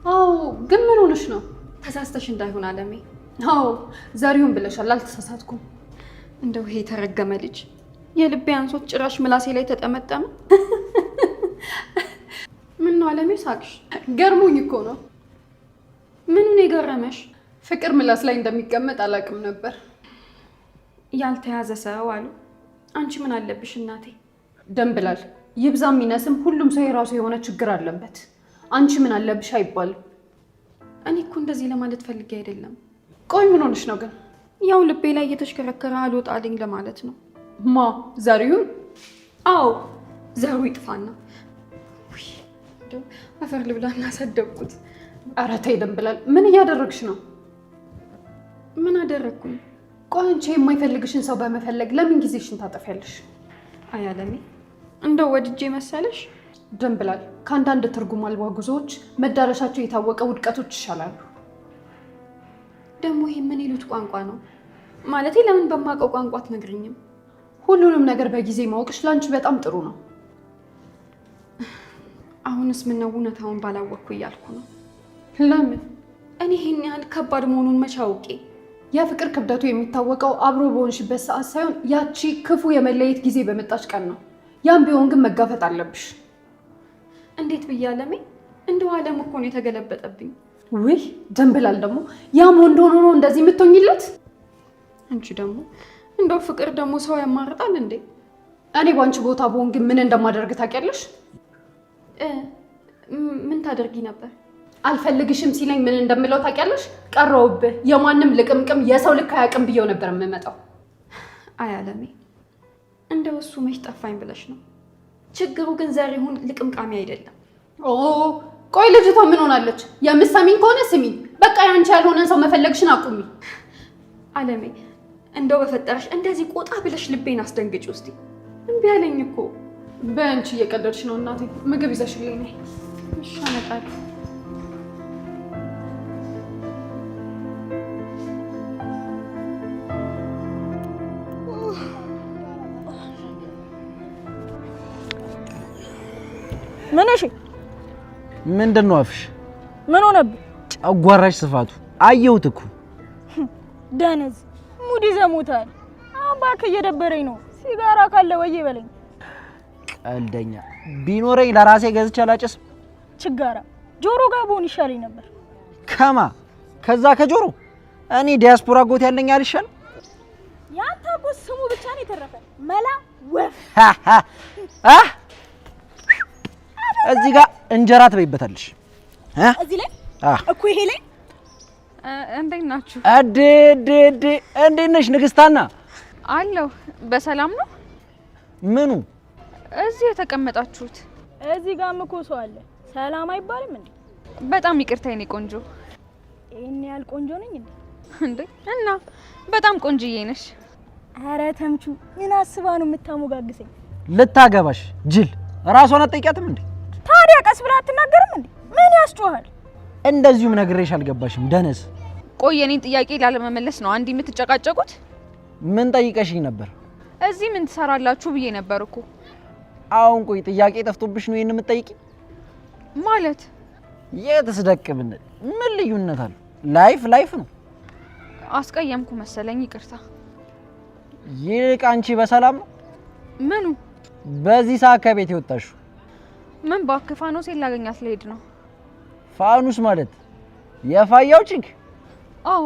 አዎ። ግን ምን ሆነሽ ነው? ተሳስተሽ እንዳይሆን አለሜ። አዎ ዘሪሁን ብለሻል፣ አልተሳሳትኩም። እንደው ይሄ የተረገመ ልጅ የልቤ አንሶት ጭራሽ ምላሴ ላይ ተጠመጠመ። ምን ነው አለሜ ሳቅሽ? ገርሞኝ እኮ ነው። ምኑን የገረመሽ? ፍቅር ምላስ ላይ እንደሚቀመጥ አላውቅም ነበር። ያልተያዘ ሰው አሉ። አንቺ ምን አለብሽ እናቴ? ደንብላል፣ ይብዛም ይነስም ሁሉም ሰው የራሱ የሆነ ችግር አለበት። አንቺ ምን አለብሽ አይባልም። እኔ እኮ እንደዚህ ለማለት ፈልጌ አይደለም። ቆይ ምን ሆነሽ ነው ግን? ያው ልቤ ላይ እየተሽከረከረ አልወጣልኝ ለማለት ነው። ማ ዘሪሁን? አዎ ዘሩ ይጥፋና አፈር ልብላ እናሰደብኩት። ኧረ ተይ ደንብላል፣ ምን እያደረግሽ ነው? ምን አደረግኩኝ? ቆይ አንቺ የማይፈልግሽን ሰው በመፈለግ ለምን ጊዜሽን ታጠፊያለሽ? አይ አለሜ፣ እንደው ወድጄ መሰለሽ? ደንብላል፣ ከአንዳንድ ትርጉም አልባ ጉዞዎች መዳረሻቸው የታወቀ ውድቀቶች ይሻላሉ። ደግሞ ይሄ ምን ይሉት ቋንቋ ነው? ማለቴ ለምን በማውቀው ቋንቋ አትነግሪኝም? ሁሉንም ነገር በጊዜ ማወቅሽ ለአንቺ በጣም ጥሩ ነው። አሁንስ ምነው እውነታውን ባላወቅኩ እያልኩ ነው። ለምን? እኔ ይሄን ያህል ከባድ መሆኑን መቼ አውቄ? የፍቅር ክብደቱ የሚታወቀው አብሮ በሆንሽበት ሰዓት ሳይሆን ያቺ ክፉ የመለየት ጊዜ በመጣች ቀን ነው። ያም ቢሆን ግን መጋፈጥ አለብሽ። እንዴት ብዬ አለሜ? እንደው ዓለም እኮ ነው የተገለበጠብኝ። ውይ ደንብላል፣ ደግሞ ያም ወንድ ሆኖ ነው እንደዚህ የምትሆኝለት? አንቺ ደግሞ እንደው ፍቅር ደግሞ ሰው ያማርጣል እንዴ? እኔ በአንቺ ቦታ ብሆን ግን ምን እንደማደርግ ታውቂያለሽ? ምን ታደርጊ ነበር? አልፈልግሽም ሲለኝ ምን እንደምለው ታውቂያለሽ? ቀረውብህ፣ የማንም ልቅምቅም የሰው ልክ አያውቅም ብየው ነበር የምመጣው። አይ አለሜ፣ እንደው እሱ መች ጠፋኝ ብለሽ ነው። ችግሩ ግን ዘሪሁን ልቅምቃሚ አይደለም። ኦ ቆይ ልጅቷ ምን ሆናለች? የምትሰሚኝ ከሆነ ስሚኝ። በቃ ያንቺ ያልሆነን ሰው መፈለግሽን አቁሚ። አለሜ እንደው በፈጠረሽ እንደዚህ ቆጣ ብለሽ ልቤን አስደንግጪው እስቲ። እምቢ አለኝ እኮ። በአንቺ እየቀለድሽ ነው እናቴ። ምግብ ይዘሽልኝ ነይ። እሺ አመጣለሁ። ምን? እሺ ምንድን ነው አፍሽ? ምን ሆነብህ? ጨጓራሽ ስፋቱ አየሁት እኮ። ደነዝ ሙድ ይዘህ ሞተሃል። አሁን እባክህ እየደበረኝ ነው። ሲጋራ ካለ ወይ በለኝ። ቀልደኛ። ቢኖረኝ ለራሴ ገዝቼ አላጨስም። ችጋራ ጆሮ ጋር ብሆን ይሻለኝ ነበር። ከማ ከዛ ከጆሮ እኔ ዲያስፖራ ጎት ያለኝ አልሻል። ያንተ አጎት ስሙ ብቻ ነው የተረፈ። መላ ወፍ። እዚህ ጋር እንጀራ ትበይበታለሽ። እዚህ ላይ እኮ ይሄ ላይ። እንዴት ናችሁ? አዴ ዴ እንዴት ነሽ ንግስታና? አለሁ። በሰላም ነው? ምኑ እዚህ የተቀመጣችሁት? እዚህ ጋርም እኮ ሰው አለ። ሰላም አይባልም እንዴ? በጣም ይቅርታ የኔ ቆንጆ። ይሄን ያህል ቆንጆ ነኝ እንዴ? እንዴ እና በጣም ቆንጅዬ ነሽ። ኧረ ተምቹ ምን አስባ ነው የምታሞጋግሰኝ? ልታገባሽ ጅል። ራሷን አትጠይቂያትም እንዴ? ታዲያ ቀስ ብላ አትናገርም እንዴ? ምን ያስጮሃል? እንደዚሁም ነግሬሽ አልገባሽም ደነዝ። ቆይ የኔን ጥያቄ ላለመመለስ ነው አንዲ የምትጨቃጨቁት? ምን ጠይቀሽኝ ነበር? እዚህ ምን ትሰራላችሁ ብዬ ነበር እኮ። አሁን ቆይ ጥያቄ ጠፍቶብሽ ነው ይሄን የምትጠይቂ? ማለት የትስ ደቅ ብንል ምን ልዩነት አለው? Life life ነው። አስቀየምኩ መሰለኝ፣ ይቅርታ። ይልቅ አንቺ በሰላም ነው? ምኑ? በዚህ ሰዓት ከቤት የወጣሽው? ምን እባክህ፣ ፋኖሴን ላገኛት ልሄድ ነው። ፋኑስ ማለት የፋያው chick? አዎ።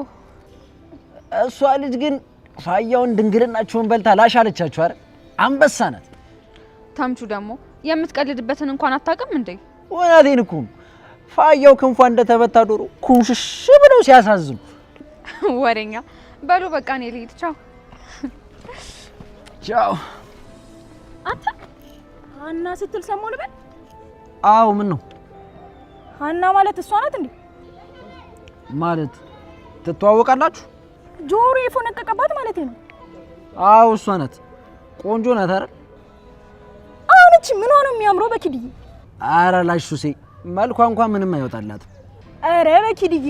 እሷ ልጅ ግን ፋያውን ድንግልናችሁን በልታ ላሽ አለቻችሁ አይደል? አንበሳ ናት። ተምቹ ደግሞ የምትቀልድበትን እንኳን አታውቅም እንዴ? እውነቴን እኮ ነው። ፋያው ክንፏ እንደተበታ ዶሮ ኩምሽሽ ብለው ሲያሳዝኑ። ወሬኛ። በሉ በቃ እኔ ልሂድ። ቻው ቻው። አንተ ሀና ስትል ሰማሁ ልበል? አዎ። ምን ነው ሀና ማለት እሷ ናት እንዴ? ማለት ትተዋወቃላችሁ? ጆሮ የፎነቀቀባት ማለት ነው። አዎ እሷ ናት። ቆንጆ ናት አይደል? አሁን እቺ ምን ሆነ የሚያምረው በኪድዬ? ኧረ ላሽ ሱሴ መልኳ እንኳን ምንም አይወጣላትም። ኧረ በኪድዬ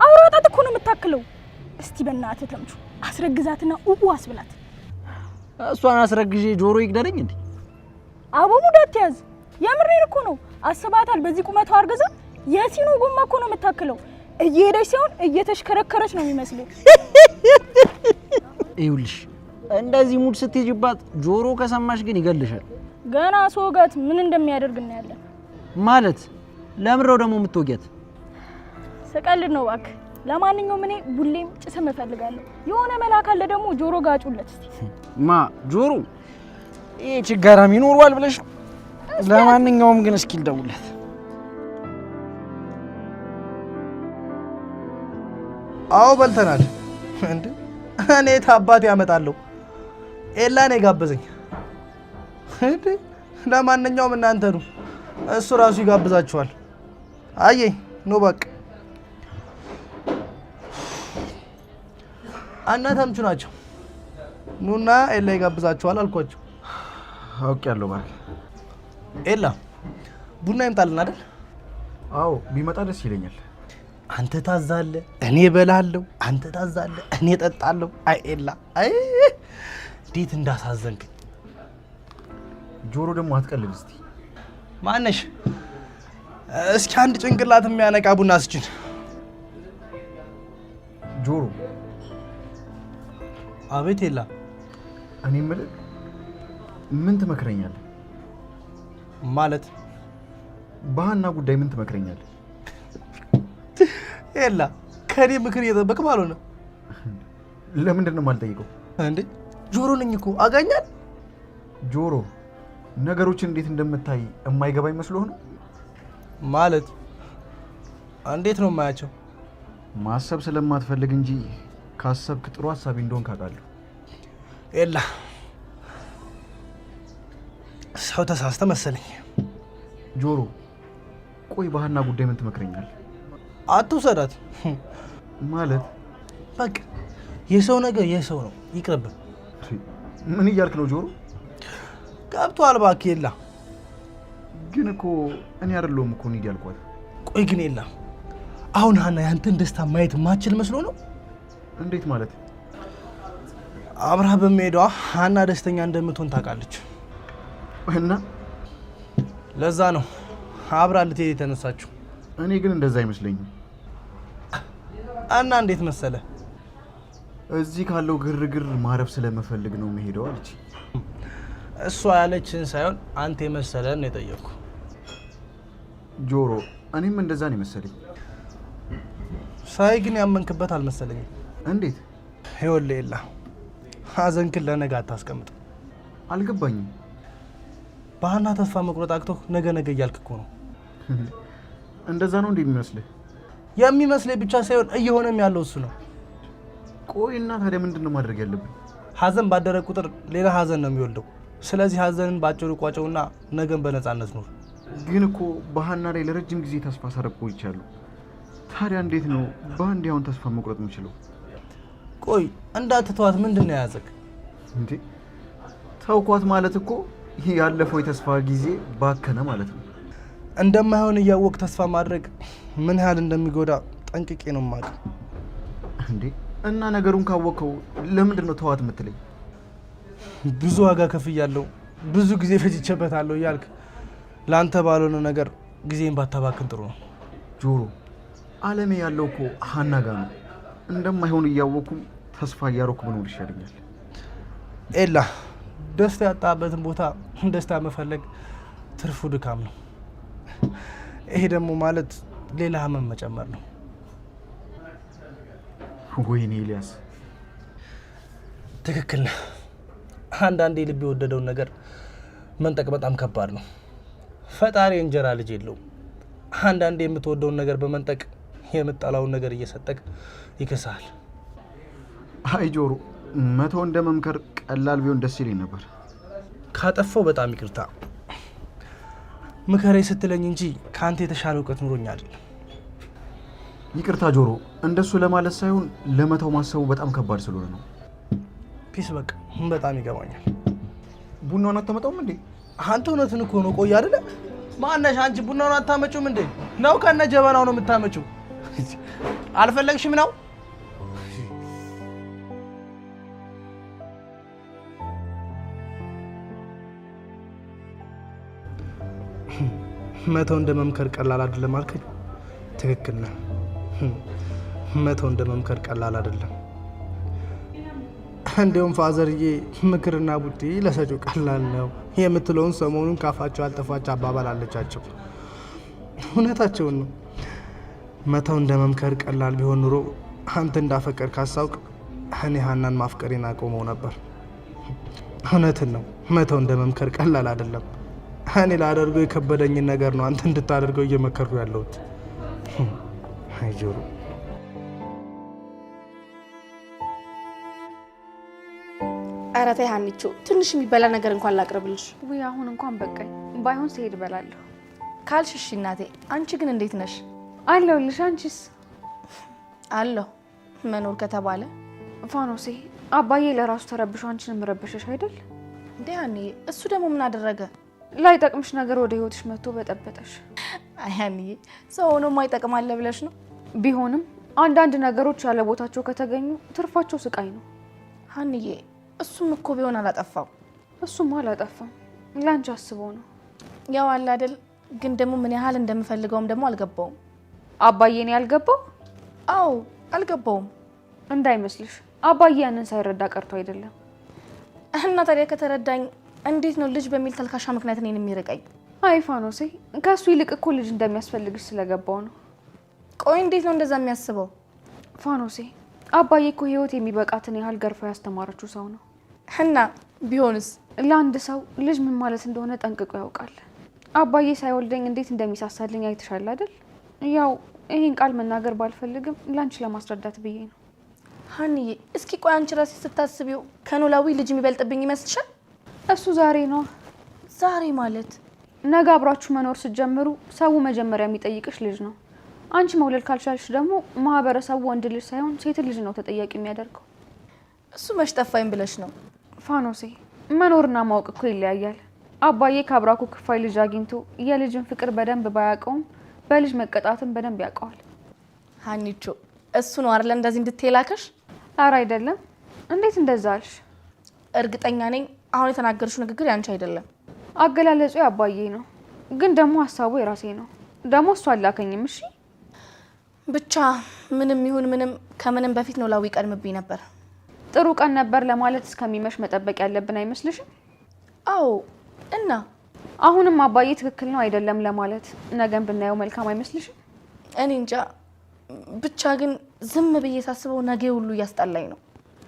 አውራ ጣት እኮ ነው የምታክለው። እስቲ በእናትህ ተምቹ አስረግዛትና ኡኡ አስብላት። እሷን አስረግዤ ጆሮ ይግደለኝ እንዴ? አቦ mood አትያዝ። የምሬን እኮ ነው። አስባታል። በዚህ ቁመቷ አርግዛ የሲኖ ጎማ እኮ ነው የምታክለው። እየሄደች ሲሆን እየተሽከረከረች ነው የሚመስለው። ይኸውልሽ እንደዚህ mood ስትይዥባት ጆሮ ከሰማሽ ግን ይገልሻል። ገና ስወጋት ምን እንደሚያደርግ እናያለን። ማለት ለምረው ደግሞ የምትወጊያት? ስቀልድ ነው እባክህ። ለማንኛውም እኔ ቡሌም ጭስም እፈልጋለሁ። የሆነ መላ ካለ ደግሞ ጆሮ ጋጩለት እስቲ። ማ ጆሮ ይሄ ችጋራም ይኖረዋል ብለሽ ነው? ለማንኛውም ግን እስኪ ልደውልለት። አዎ በልተናል። እንዴ እኔ ታባቴ ያመጣለሁ። ኤላ ነው የጋበዘኝ። እንዴ ለማንኛውም እናንተ ነው፣ እሱ ራሱ ይጋብዛችኋል። አየኝ ኑ በቃ እና ተምቹ ናቸው። ኑና ኤላ ይጋብዛችኋል አልኳቸው። አውቄያለሁ እባክህ። ኤላ ቡና ይምጣልን አይደል? አዎ ቢመጣ ደስ ይለኛል። አንተ ታዛለህ፣ እኔ እበላለሁ። አንተ ታዛለህ፣ እኔ እጠጣለሁ። አይ ኤላ፣ አይ እንዴት እንዳሳዘንክኝ። ጆሮ ደግሞ አትቀልድ እስቲ። ማነሽ? እስኪ አንድ ጭንቅላት የሚያነቃ ቡና ስጭን። ጆሮ። አቤት ኤላ። እኔ የምልህ ምን ትመክረኛለህ? ማለት በሀና ጉዳይ ምን ትመክረኛለህ? ኤላ ከኔ ምክር እየጠበቅ ባልሆነ። ለምንድን ነው የማልጠይቀው? እንዴ ጆሮ ነኝ እኮ አጋኛል። ጆሮ ነገሮችን እንዴት እንደምታይ የማይገባኝ መስሎህ ነው? ማለት እንዴት ነው የማያቸው? ማሰብ ስለማትፈልግ እንጂ ካሰብክ ጥሩ ሀሳቢ እንደሆንክ አውቃለሁ። ኤላ ሰው ተሳስተ መሰለኝ። ጆሮ ቆይ በሀና ጉዳይ ምን ትመክረኛለህ? አትውሰዳት። ማለት በቃ የሰው ነገር የሰው ነው፣ ይቅርብን። ምን እያልክ ነው ጆሮ? ገብቶሃል እባክህ ኤላ። ግን እኮ እኔ አይደለሁም እኮ እንሂድ ያልኳት። ቆይ ግን ኤላ አሁን ሀና ያንተን ደስታ ማየት ማችል መስሎ ነው? እንዴት ማለት? አብረህ በመሄዷ ሀና ደስተኛ እንደምትሆን ታውቃለች። እና ለዛ ነው አብራ ልትሄድ የተነሳችው። እኔ ግን እንደዛ አይመስለኝም። እና እንዴት መሰለ? እዚህ ካለው ግርግር ማረፍ ስለምፈልግ ነው የምሄደው አለች። እሷ ያለችን ሳይሆን አንተ የመሰለን ነው የጠየቅኩ። ጆሮ እኔም እንደዛ ነው የመሰለኝ። ሳይ ግን ያመንክበት አልመሰለኝም። እንዴት? ይኸውልህ ኤላ ሀዘንክን ለነገ አታስቀምጥ። አልገባኝም። በሀና ተስፋ መቁረጥ አቅቶህ ነገ ነገ እያልክ እኮ ነው። እንደዛ ነው እንዴ የሚመስልህ? የሚመስለኝ ብቻ ሳይሆን እየሆነም ያለው እሱ ነው። ቆይ እና ታዲያ ምንድን ነው ማድረግ ያለብን? ሀዘን ባደረ ቁጥር ሌላ ሀዘን ነው የሚወልደው። ስለዚህ ሀዘንን ባጭሩ ቋጨውና ነገን በነፃነት ኑር። ግን እኮ በሀና ላይ ለረጅም ጊዜ ተስፋ ሳረግ ቆይቻለሁ። ታዲያ እንዴት ነው በአንድ አሁን ተስፋ መቁረጥ የምችለው? ቆይ እንዳትተዋት ምንድን ነው የያዘክ? እንዴ ተውኳት ማለት እኮ ያለፈው የተስፋ ጊዜ ባከነ ማለት ነው። እንደማይሆን እያወቅ ተስፋ ማድረግ ምን ያህል እንደሚጎዳ ጠንቅቄ ነው የማውቀው። እንዴ እና ነገሩን ካወቅከው ለምንድን ነው ተዋት የምትለኝ? ብዙ ዋጋ ከፍያለሁ፣ ብዙ ጊዜ ፈጅቼበታለሁ እያልክ ለአንተ ባልሆነ ነገር ጊዜን ባታባክን ጥሩ ነው። ጆሮ አለሜ ያለው እኮ ሀና ጋ ነው። እንደማይሆን እያወቅኩም ተስፋ እያሮክ ብኖር ይሻለኛል። ኤላ ደስታ ያጣበትን ቦታ ደስታ መፈለግ ትርፉ ድካም ነው። ይሄ ደግሞ ማለት ሌላ ህመም መጨመር ነው። ወይኔ ኤልያስ፣ ትክክል ነህ። አንዳንዴ ልብ የወደደውን ነገር መንጠቅ በጣም ከባድ ነው። ፈጣሪ እንጀራ ልጅ የለውም። አንዳንዴ የምትወደውን ነገር በመንጠቅ የምጠላውን ነገር እየሰጠቅ ይክሳል። አይ ጆሮ፣ መተው እንደ መምከር ቀላል ቢሆን ደስ ይለኝ ነበር። ካጠፋው በጣም ይቅርታ። ምከሬ ስትለኝ እንጂ ከአንተ የተሻለ እውቀት ኑሮኝ አይደለም። ይቅርታ ጆሮ፣ እንደሱ ለማለት ሳይሆን ለመተው ማሰቡ በጣም ከባድ ስለሆነ ነው። Peace፣ በቃ በጣም ይገባኛል። ቡናውን አታመጣውም እንዴ? አንተ እውነትን እኮ ነው። ቆይ አይደለ ማነሽ አንቺ? ቡናውን አታመጪውም እንዴ? ነው ከነ ጀበናው ነው የምታመጪው? አልፈለግሽም ነው? መተው እንደ መምከር ቀላል አይደለም አልከኝ። ትክክል ነህ። መተው እንደ መምከር ቀላል አይደለም። እንዲሁም ፋዘርዬ ምክርና ቡጢ ለሰጪው ቀላል ነው የምትለውን ሰሞኑን ካፋቸው ያልጠፋች አባባል አለቻቸው። እውነታቸውን ነው። መተው እንደ መምከር ቀላል ቢሆን ኑሮ አንተ እንዳፈቀር ካሳውቅ እኔ ሀናን ማፍቀሬን አቆመው ነበር። እውነትን ነው። መተው እንደ መምከር ቀላል አይደለም። እኔ ላደርገው የከበደኝን ነገር ነው አንተ እንድታደርገው እየመከርኩ ያለሁት። አይ ጆሮ፣ ኧረ ተይ ሀኒቾ፣ ትንሽ የሚበላ ነገር እንኳን ላቅርብልሽ። ውይ አሁን እንኳን በቃኝ። ባይሆን ስሄድ እበላለሁ። ካልሽ እሺ እናቴ። አንቺ ግን እንዴት ነሽ? አለሁልሽ። አንቺስ? አለሁ፣ መኖር ከተባለ። ፋኖሴ፣ አባዬ ለራሱ ተረብሾ አንቺንም ረበሸሽ አይደል? እንዴ ሀኒዬ፣ እሱ ደግሞ ምን አደረገ? ላይጠቅምሽ ነገር ወደ ህይወትሽ መጥቶ በጠበጠሽ። አይ ሀኒዬ፣ ሰው ሆኖ ማይጠቅም አለ ብለሽ ነው? ቢሆንም አንዳንድ ነገሮች ያለ ቦታቸው ከተገኙ ትርፋቸው ስቃይ ነው። ሀኒዬ፣ እሱም እኮ ቢሆን አላጠፋው። እሱም አላጠፋም፣ ላንቺ አስቦ ነው። ያው አለ አይደል። ግን ደግሞ ምን ያህል እንደምፈልገውም ደግሞ አልገባውም። አባዬ ነው ያልገባው? አዎ አልገባውም። እንዳይመስልሽ አባዬ ያንን ሳይረዳ ቀርቶ አይደለም። እና ታዲያ ከተረዳኝ እንዴት ነው ልጅ በሚል ተልካሻ ምክንያት እኔን የሚርቀኝ? አይ ፋኖሴ፣ ከእሱ ይልቅ እኮ ልጅ እንደሚያስፈልግሽ ስለገባው ነው። ቆይ እንዴት ነው እንደዛ የሚያስበው? ፋኖሴ፣ አባዬ እኮ ህይወት የሚበቃትን ያህል ገርፋ ያስተማረችው ሰው ነው። እና ቢሆንስ? ለአንድ ሰው ልጅ ምን ማለት እንደሆነ ጠንቅቆ ያውቃል። አባዬ ሳይወልደኝ እንዴት እንደሚሳሳልኝ አይተሻል አይደል? ያው ይሄን ቃል መናገር ባልፈልግም ላንቺ ለማስረዳት ብዬ ነው። ሀኒዬ፣ እስኪ ቆይ አንቺ ራስሽ ስታስቢው ከኖላዊ ልጅ የሚበልጥብኝ ይመስልሻል? እሱ ዛሬ ነው። ዛሬ ማለት ነገ አብራችሁ መኖር ስትጀምሩ ሰው መጀመሪያ የሚጠይቅሽ ልጅ ነው። አንቺ መውለድ ካልቻልሽ ደግሞ ማህበረሰቡ ወንድ ልጅ ሳይሆን ሴት ልጅ ነው ተጠያቂ የሚያደርገው። እሱ መች ጠፋኝ ብለሽ ነው? ፋኖሴ፣ መኖርና ማወቅ እኮ ይለያያል። አባዬ ከአብራኩ ክፋይ ልጅ አግኝቶ የልጅን ፍቅር በደንብ ባያውቀውም በልጅ መቀጣትን በደንብ ያውቀዋል። ሀኒቾ፣ እሱ ነው አይደለ እንደዚህ እንድትላከሽ? ኧረ አይደለም። እንዴት እንደዛ አልሽ? እርግጠኛ ነኝ አሁን የተናገርሽው ንግግር ያንቺ አይደለም። አገላለጹ ያባዬ ነው፣ ግን ደግሞ ሀሳቡ የራሴ ነው። ደግሞ እሱ አላከኝም። እሺ ብቻ ምንም ይሁን ምንም ከምንም በፊት ኖላዊ ይቀድምብኝ ነበር። ጥሩ ቀን ነበር ለማለት እስከሚመሽ መጠበቅ ያለብን አይመስልሽም? አዎ። እና አሁንም አባዬ ትክክል ነው አይደለም ለማለት ነገን ብናየው መልካም አይመስልሽም? እኔ እንጃ። ብቻ ግን ዝም ብዬ ሳስበው ነገ ሁሉ እያስጠላኝ ነው።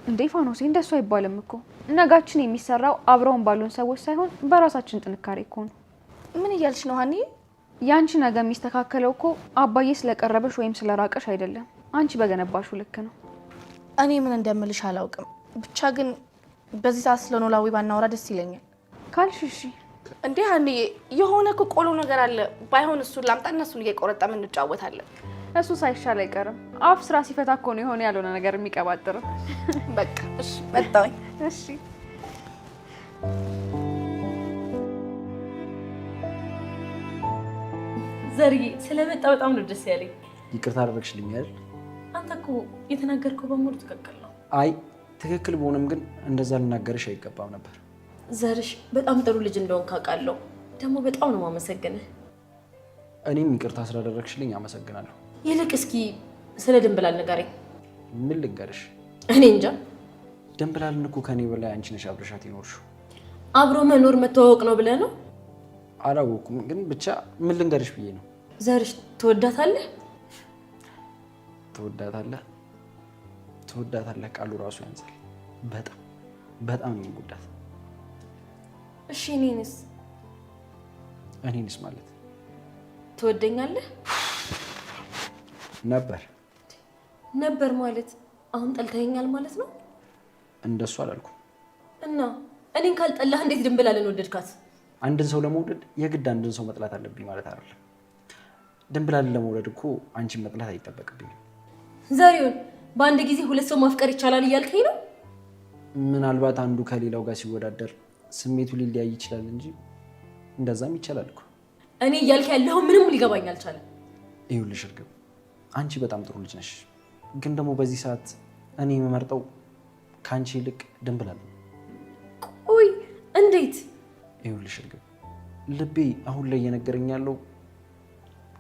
እንዴ ፋኖሴ፣ እንደሱ አይባልም እኮ። ነጋችን የሚሰራው አብረውን ባሉን ሰዎች ሳይሆን በራሳችን ጥንካሬ እኮ ነው። ምን እያልሽ ነው ሀኒ? ያንቺ ነገ የሚስተካከለው እኮ አባዬ ስለቀረበሽ ወይም ስለራቀሽ አይደለም፣ አንቺ በገነባሹ ልክ ነው። እኔ ምን እንደምልሽ አላውቅም። ብቻ ግን በዚህ ሰዓት ስለ ኖላዊ ባናወራ ደስ ይለኛል። ካልሽ እሺ። እንዴ ሀኒዬ፣ የሆነ እኮ ቆሎ ነገር አለ። ባይሆን እሱን ላምጣ፣ እነሱን እየቆረጠምን እንጫወታለን። እሱ ሳይሻል አይቀርም። አፍ ስራ ሲፈታ እኮ ነው የሆነ ያልሆነ ነገር የሚቀባጥረው። በቃ እሺ፣ መጣሁኝ። እሺ። ዘርዬ ስለመጣ በጣም ነው ደስ ያለኝ። ይቅርታ አደረግሽልኝ አይደል? አንተ እኮ የተናገርከው በሙሉ ትክክል ነው። አይ ትክክል በሆነም ግን እንደዛ ልናገርሽ አይገባም ነበር። ዘርሽ በጣም ጥሩ ልጅ እንደሆንክ አውቃለሁ። ደግሞ በጣም ነው የማመሰግንህ። እኔም ይቅርታ ስላደረግሽልኝ አመሰግናለሁ። ይልቅ እስኪ ስለ ድንብላል ንገረኝ። ምን ልንገርሽ? እኔ እንጃ። ድንብላልን እኮ ከኔ በላይ አንቺ ነሽ አብረሻት የኖርሽው። አብሮ መኖር መተዋወቅ ነው ብለህ ነው? አላወኩም፣ ግን ብቻ ምን ልንገርሽ ብዬ ነው። ዘርሽ ትወዳታለህ? ትወዳታለህ? ትወዳታለህ ቃሉ ራሱ ያንሳል በጣም። በጣም ነው የምወዳት። እሺ እኔንስ? እኔንስ ማለት ትወደኛለህ? ነበር ነበር ማለት አሁን ጠልተኸኛል ማለት ነው? እንደሱ አላልኩም። እና እኔን ካልጠላህ እንዴት ድንብላልን ወደድካት? አንድን ሰው ለመውደድ የግድ አንድን ሰው መጥላት አለብኝ ማለት አይደለም። ድንብላልን ለመውደድ እኮ አንቺን መጥላት አይጠበቅብኝም። ዘሪሁን፣ በአንድ ጊዜ ሁለት ሰው ማፍቀር ይቻላል እያልከኝ ነው? ምናልባት አንዱ ከሌላው ጋር ሲወዳደር ስሜቱ ሊለያይ ይችላል እንጂ እንደዛም ይቻላል እኮ። እኔ እያልክ ያለኸው ምንም ሊገባኝ አልቻለም። ይኸውልሽ እርግብ፣ አንቺ በጣም ጥሩ ልጅ ነሽ፣ ግን ደግሞ በዚህ ሰዓት እኔ የምመርጠው ከአንቺ ይልቅ ድንብላል። ቆይ እንዴት? ይኸውልሽ እርግብ፣ ልቤ አሁን ላይ እየነገረኝ ያለው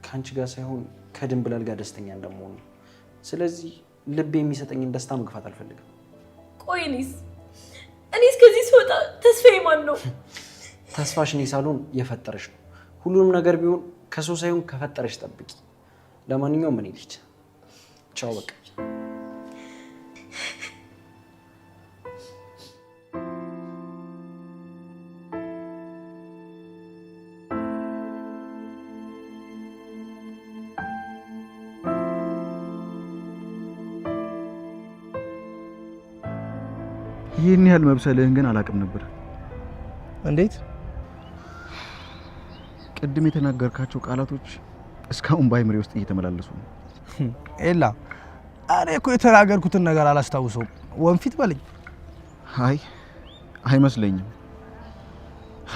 ከአንቺ ጋር ሳይሆን ከድንብላል ጋር ደስተኛ እንደመሆኑ ነው። ስለዚህ ልቤ የሚሰጠኝን ደስታ መግፋት አልፈልግም። ቆይ እኔስ ከዚህ ስወጣ ተስፋዬ ማን ነው? ተስፋሽ እኔ ሳልሆን የፈጠረሽ ነው። ሁሉንም ነገር ቢሆን ከሰው ሳይሆን ከፈጠረሽ ጠብቂ። ለማንኛውም እኔ ልሂድ። ቻው በቃ። ይህን ያህል መብሰልህን ግን አላውቅም ነበር። እንዴት? ቅድም የተናገርካቸው ቃላቶች እስካሁን በአይምሬ ውስጥ እየተመላለሱ ነው። ኤላ፣ እኔ እኮ የተናገርኩትን ነገር አላስታውሰውም። ወንፊት በለኝ። አይ አይመስለኝም።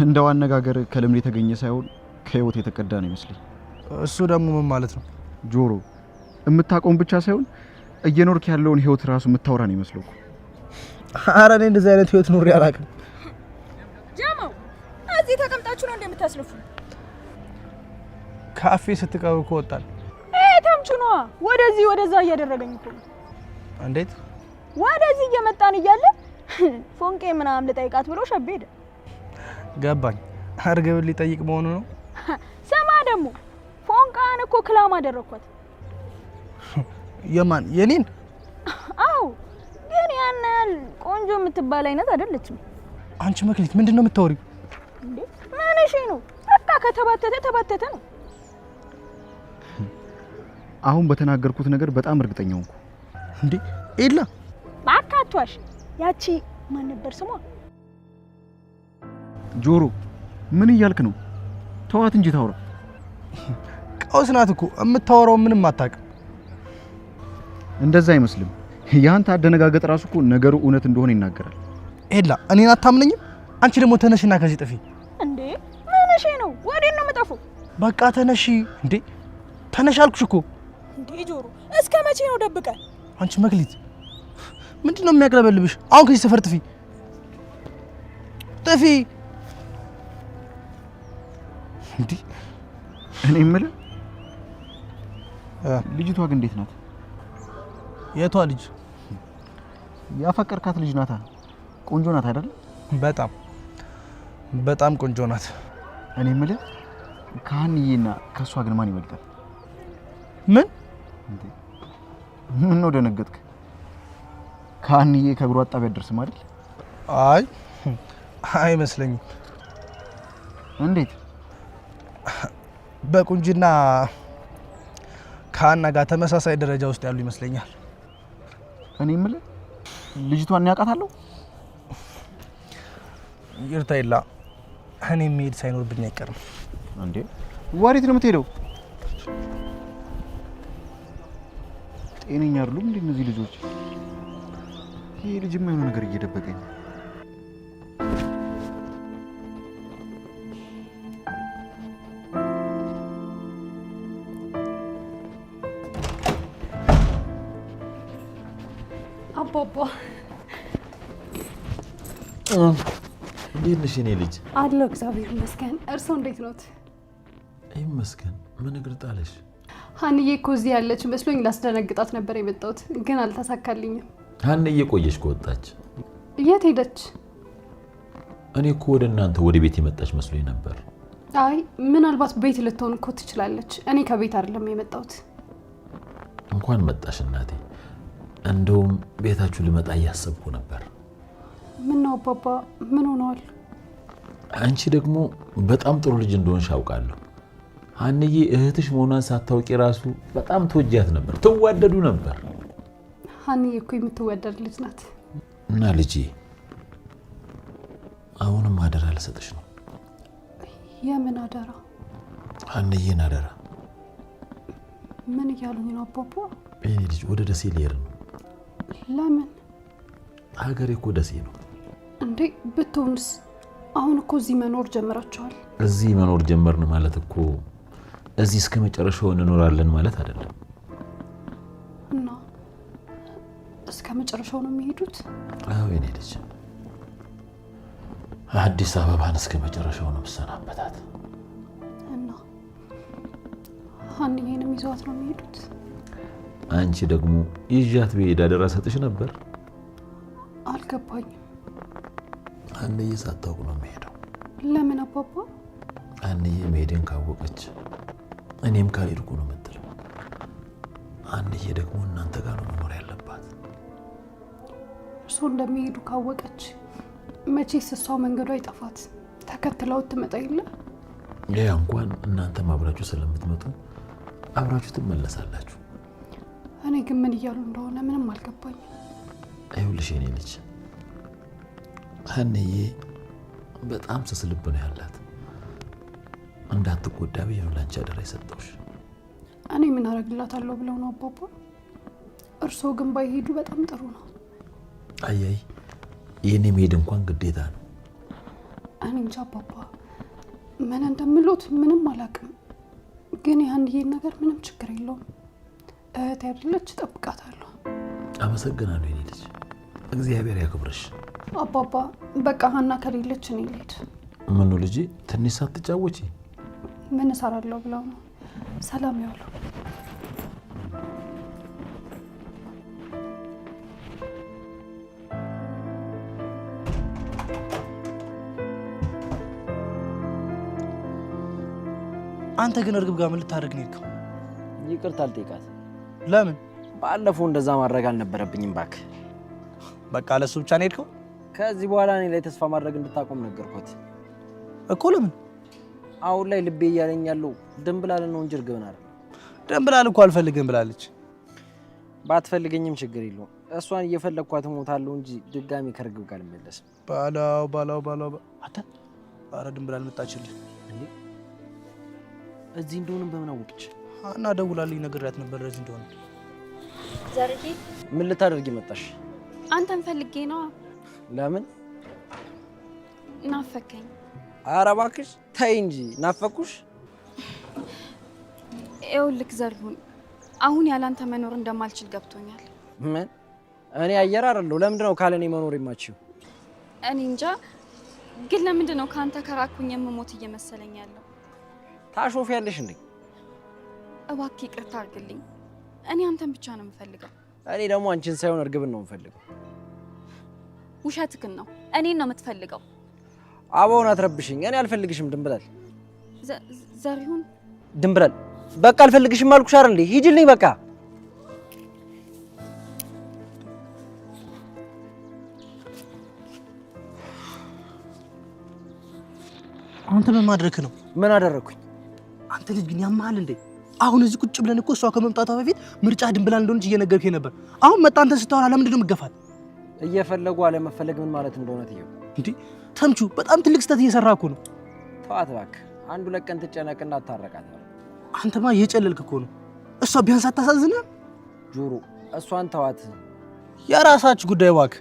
እንደው አነጋገር ከልምድ የተገኘ ሳይሆን ከህይወት የተቀዳ ነው ይመስለኝ። እሱ ደግሞ ምን ማለት ነው? ጆሮ፣ የምታቆም ብቻ ሳይሆን እየኖርክ ያለውን ህይወት ራሱ የምታወራ ነው ይመስለው። ኧረ እኔ እንደዚህ አይነት ህይወት ኖሬ አላውቅም። ጀማው፣ እዚህ ተቀምጣችሁ ነው እንደምታስለፉ? ካፌ ስትቀሩ እኮ ወጣን። ተምቹ ነዋ። ወደዚህ ወደዛ እያደረገኝ እኮ ነው። እንዴት? ወደዚህ እየመጣን እያለ ፎንቄ ምናምን ልጠይቃት ብሎ ሸቤ ሄደ። ገባኝ። እርግብን ሊጠይቅ መሆኑ ነው። ስማ ደግሞ ፎንቃን እኮ ክላም አደረኳት። የማን የኔን? አዎ፣ ግን ያን ያህል ቆንጆ የምትባል አይነት አይደለችም። አንቺ መክሊት ምንድን ነው የምታወሪው? እንዴ ምን እሺ ነው? በቃ ከተባተተ ተባተተ ነው። አሁን በተናገርኩት ነገር በጣም እርግጠኛ ሆንኩ። እንዴ ኤላ፣ ባካቷሽ ያቺ ማን ነበር ስሟ? ጆሮ፣ ምን እያልክ ነው? ተዋት እንጂ ታውራ። ቀውስ ናት እኮ የምታወራው ምንም አታውቅም። እንደዛ አይመስልም። ያንተ አደነጋገጥ ራሱ እኮ ነገሩ እውነት እንደሆነ ይናገራል። ኤላ፣ እኔን አታምነኝም? አንቺ ደግሞ ተነሽና ከዚህ ጥፊ። እንዴ ምን እሺ ነው? ወዴት ነው የምጠፋው? በቃ ተነሺ። እንዴ ተነሽ አልኩሽ እኮ። እንዴ ጆሮ፣ እስከ መቼ ነው ደብቀ? አንቺ መክሊት ምንድን ነው የሚያቅለበልብሽ? አሁን ከዚህ ሰፈር ጥፊ ጥፊ። እንዴ እኔ የምልህ ልጅቷ ግን እንዴት ናት? የቷ ልጅ? ያፈቀርካት ልጅ ናታ። ቆንጆ ናት አይደል? በጣም በጣም ቆንጆ ናት። እኔ የምልህ ከሀንዬና ከእሷ ግን ማን ይበልጣል? ምን? ምን ነው ደነገጥክ? ከሀንዬ ከእግሯ አጣቢ አትደርስም አይደል? አይ አይመስለኝም። እንዴት? በቁንጅና ከሀና ጋር ተመሳሳይ ደረጃ ውስጥ ያሉ ይመስለኛል። እኔ የምልህ ልጅቷን ያውቃታለሁ? ይቅርታ ኤላ፣ እኔ መሄድ ሳይኖርብኝ አይቀርም። እንዴ ወዴት ነው የምትሄደው? ጤነኛ አይደሉም እንዴ እነዚህ ልጆች? ይሄ ልጅማ የሆነ ነገር እየደበቀኝ ነው። አባባ እንዴት ነሽ የኔ ልጅ? አለሁ፣ እግዚአብሔር ይመስገን። እርስዎ እንዴት ኖት? ይመስገን። ምን እግር ጣለሽ? ሀንዬ እኮ እዚህ ያለች መስሎኝ ላስደነግጣት ነበር የመጣሁት፣ ግን አልተሳካልኝም። ሀንዬ ቆየች ከወጣች። የት ሄደች? እኔ እኮ ወደ እናንተ ወደ ቤት የመጣች መስሎኝ ነበር። አይ ምናልባት ቤት ልትሆን እኮ ትችላለች። እኔ ከቤት አይደለም የመጣሁት። እንኳን መጣሽ እናቴ። እንደውም ቤታችሁ ልመጣ እያሰብኩ ነበር። ምነው ነው አባባ? ምን ሆነዋል? አንቺ ደግሞ በጣም ጥሩ ልጅ እንደሆንሽ አውቃለሁ። ሀንዬ እህትሽ መሆኗን ሳታውቂ ራሱ በጣም ትወጃት ነበር፣ ትዋደዱ ነበር። ሀንዬ እኮ የምትወደድ ልጅ ናት። እና ልጄ አሁንም አደራ ልሰጥሽ ነው። የምን አደራ? ሀንዬን አደራ። ምን እያሉኝ ነው አባባ? የእኔ ልጅ ወደ ደሴ ልሄድ ነው። ለምን? ሀገሬ እኮ ደሴ ነው። እንዴ ብትሆንስ? አሁን እኮ እዚህ መኖር ጀምራችኋል። እዚህ መኖር ጀመርን ማለት እኮ እዚህ እስከ መጨረሻው እንኖራለን ማለት አይደለም። እና እስከ መጨረሻው ነው የሚሄዱት? አዎ የኔ ልጅ፣ አዲስ አበባን እስከ መጨረሻው ነው የምሰናበታት። እና ሀንዬንም ይዘዋት ነው የሚሄዱት? አንቺ ደግሞ ይዣት ብሄድ አደራ ሰጥሽ ነበር። አልገባኝም። ሀንዬ ሳታውቅ ነው የሚሄደው። ለምን አባባ? ሀንዬ መሄዴን ካወቀች እኔም ካልሄድኩ ነው የምትለው። ሀንዬ ደግሞ እናንተ ጋር ነው መኖር ያለባት። እርስዎ እንደሚሄዱ ካወቀች መቼስ እሷ መንገዷ አይጠፋት፣ ተከትለው ትመጣ የለ። ያ እንኳን እናንተም አብራችሁ ስለምትመጡ አብራችሁ ትመለሳላችሁ። እኔ ግን ምን እያሉ እንደሆነ ምንም አልገባኝም። ይኸውልሽ የኔ ልጅ ሀንዬ በጣም ስስ ልብ ነው ያላት። እንዳትጎዳ ብዬ ነው ላንቺ አደራ የሰጠሁሽ። እኔ ምን አደርግላታለሁ ብለው ነው አባባ? እርስዎ ግን ባይሄዱ በጣም ጥሩ ነው። አያይ የእኔ መሄድ እንኳን ግዴታ ነው። እኔ እንጃ አባባ ምን እንደምሎት ምንም አላውቅም። ግን የሀንዬን ነገር ምንም ችግር የለውም። እህቴ አይደለች፣ እጠብቃታለሁ። አመሰግናለሁ የኔ ልጅ፣ እግዚአብሔር ያክብርሽ። አባባ በቃ ሀና ከሌለች እኔ ልሂድ። ምነው ልጄ ትንሽ ሳትጫወቺ? ምን እሰራለሁ ብለው ነው። ሰላም ያውሉ። አንተ ግን እርግብ ጋር ምን ልታደርግ ነው የሄድከው? ይቅርታ አልጠይቃት። ለምን? ባለፈው እንደዛ ማድረግ አልነበረብኝም። እባክህ። በቃ ለሱ ብቻ ነው የሄድከው? ከዚህ በኋላ እኔ ላይ ተስፋ ማድረግ እንድታቆም ነገርኳት እኮ። ለምን? አሁን ላይ ልቤ እያለኝ ያለው ድንብላል ነው እንጂ እርግብን አይደለም። ድንብላል እኮ አልፈልግም ብላለች። ባትፈልገኝም ችግር የለውም። እሷን እየፈለግኳት እሞታለሁ እንጂ ድጋሚ ከእርግብ ጋር አልመለስም። ባላው ባላው ባላው። አንተ ኧረ ድንብላል መጣችልህ። እንዴ እዚህ እንደሆነ በምን አወቅች? እና ደውላልኝ ነግሬያት ነበር እዚህ እንደሆነ። ዘርዬ ምን ልታደርጊ መጣሽ? አንተን ፈልጌ ነዋ። ለምን? ናፈከኝ። ኧረ እባክሽ ተይ እንጂ ናፈኩሽ? ይኸውልህ ዘሪሁን፣ አሁን ያላንተ መኖር እንደማልችል ገብቶኛል። ምን? እኔ አየር አይደለሁ። ለምንድን ነው ካለ እኔ መኖር የማችው? እኔ እንጃ፣ ግን ለምንድን ነው ከአንተ ከራኩኝ የምሞት እየመሰለኝ ያለው? ታሾፊያለሽ እንዴ? እባክህ ይቅርታ አድርግልኝ። እኔ አንተን ብቻ ነው የምፈልገው። እኔ ደግሞ አንቺን ሳይሆን እርግብን ነው የምፈልገው። ውሸትክን ነው። እኔን ነው የምትፈልገው። አበውን አትረብሽኝ። እኔ አልፈልግሽም ድንብላል። ዘሪሁን ድንብላል፣ በቃ አልፈልግሽም አልኩሽ አይደል እንዴ? ሂጂልኝ በቃ። አንተ ምን ማድረክ ነው? ምን አደረግኩኝ? አንተ ልጅ ግን ያመሃል እንዴ? አሁን እዚህ ቁጭ ብለን እኮ እሷ ከመምጣቷ በፊት ምርጫ ድንብላል እንደሆነች እየነገርከኝ ነበር። አሁን መጣ አንተን ስታወራ ለምንድን ነው የምትገፋት? እየፈለጉ አለመፈለግ ምን ማለት እንደሆነ ትየው። እንዴ ተምቹ፣ በጣም ትልቅ ስህተት እየሰራ እኮ ነው። ተዋት እባክህ። አንዱ ለቀን ትጨነቅና አታረቃት። አንተማ እየጨለልክ እኮ ነው። እሷ ቢያንስ አታሳዝንህም? ጆሮ፣ እሷን ተዋት። የራሳችሁ ጉዳይ እባክህ።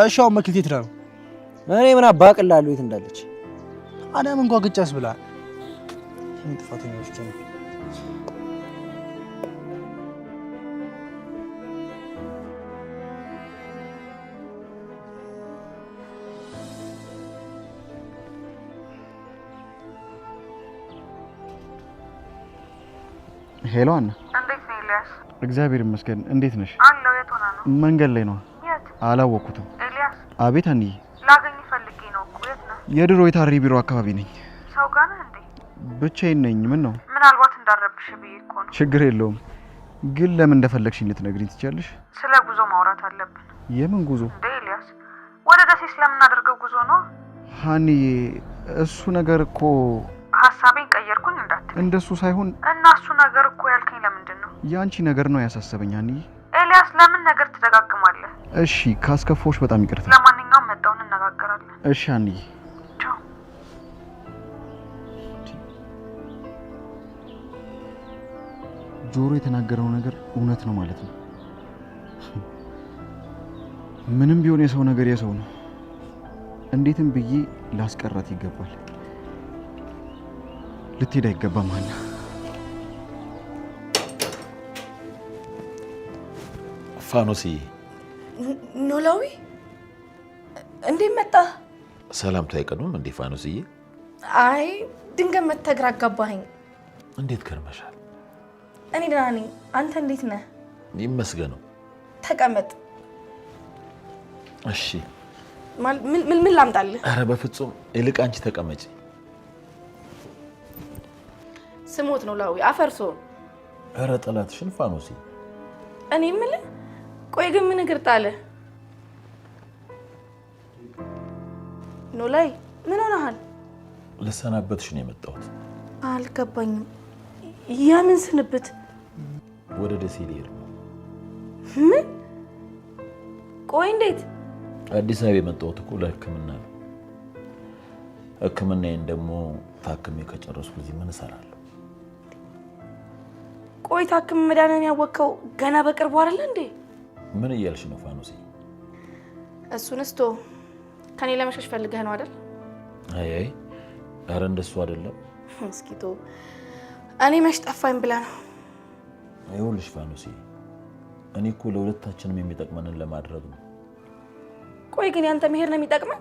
እሺ አሁን መክሊት የት ነው? እኔ ምን አባቅልሃለሁ የት እንዳለች። አዳም እንኳን ግጫስ ብለሃል። ጥፋተኞች ነው። Hello አና፣ እንዴት ነው ኤልያስ? እግዚአብሔር ይመስገን። እንዴት ነሽ? አለሁ። የት ሆነህ ነው? መንገድ ላይ ነው። የት? አላወቅኩትም። ኤልያስ። አቤት አንዬ። ላገኝህ ፈልጌ ነው እኮ። የት ነህ? የድሮ የታሪ ቢሮ አካባቢ ነኝ። ሰው ጋር ነህ እንዴ? ብቻዬን ነኝ። ምን ነው? ምናልባት እንዳረብሽ ብዬ እኮ ነው። ችግር የለውም። ግን ለምን እንደፈለግሽኝ ልትነግሪኝ ትችያለሽ? ስለ ጉዞ ማውራት አለብን። የምን ጉዞ? እንዴ ኤልያስ፣ ወደ ደሴ ስለምናደርገው ጉዞ ነው። ሀኒዬ፣ እሱ ነገር እኮ ሀሳቤን ቀየርኩኝ እንዳትል። እንደሱ ሳይሆን እና እሱ ነገር እኮ ያልከኝ ለምንድን ነው? የአንቺ ነገር ነው ያሳሰበኝ ሀኒዬ። ኤልያስ፣ ለምን ነገር ትደጋግማለህ? እሺ፣ ካስከፋሁሽ በጣም ይቅርታ። ለማንኛውም መጣውን እንነጋገራለን። እሺ ሀኒዬ። ቻው። ጆሮ የተናገረው ነገር እውነት ነው ማለት ነው። ምንም ቢሆን የሰው ነገር የሰው ነው። እንዴትም ብዬ ላስቀራት ይገባል። ልትሄድ አይገባም ሀና። ፋኖስዬ፣ ኖላዊ እንዴት መጣ? ሰላምታ አይቀድምም እንዴ ፋኖስዬ? አይ ድንገት መተህ ግራ አጋባኸኝ። እንዴት ከርመሻል? እኔ ደህና ነኝ። አንተ እንዴት ነህ? ይመስገነው። ተቀመጥ። እሺ። ምን ምን ላምጣልህ? ኧረ በፍጹም ይልቅ አንቺ ተቀመጪ። ስሞት ኖላዊ አፈርሶ። ኧረ ጠላትሽን ፋኖሲ። እኔ የምልህ ቆይ ግን ምን እግር ጣለህ? ኖላይ ምን ሆነሃል? ልሰናበትሽ ነው የመጣሁት። አልገባኝም። የምን ስንብት? ወደ ደሴ ልሄድ ነው። ምን? ቆይ እንዴት? አዲስ አበባ የመጣሁት እኮ ለሕክምና ነው። ሕክምናዬን ደግሞ ታክሜ ከጨረስኩ እዚህ ምን እሰራለሁ? ቆይ ታክም መዳንን ያወቅኸው ገና በቅርቡ አይደለ እንዴ? ምን እያልሽ ነው ፋኖሲ? እሱንስ ተወው። ከኔ ለመሸሽ ፈልገህ ነው አይደል? አይ አይ፣ ኧረ እንደሱ አይደለም። እስኪ ተወው። እኔ መች ጠፋኝ ብለህ ነው? ይኸውልሽ ፋኖሲ፣ እኔ እኮ ለሁለታችንም የሚጠቅመንን ለማድረግ ነው። ቆይ ግን ያንተ መሄድ ነው የሚጠቅመን?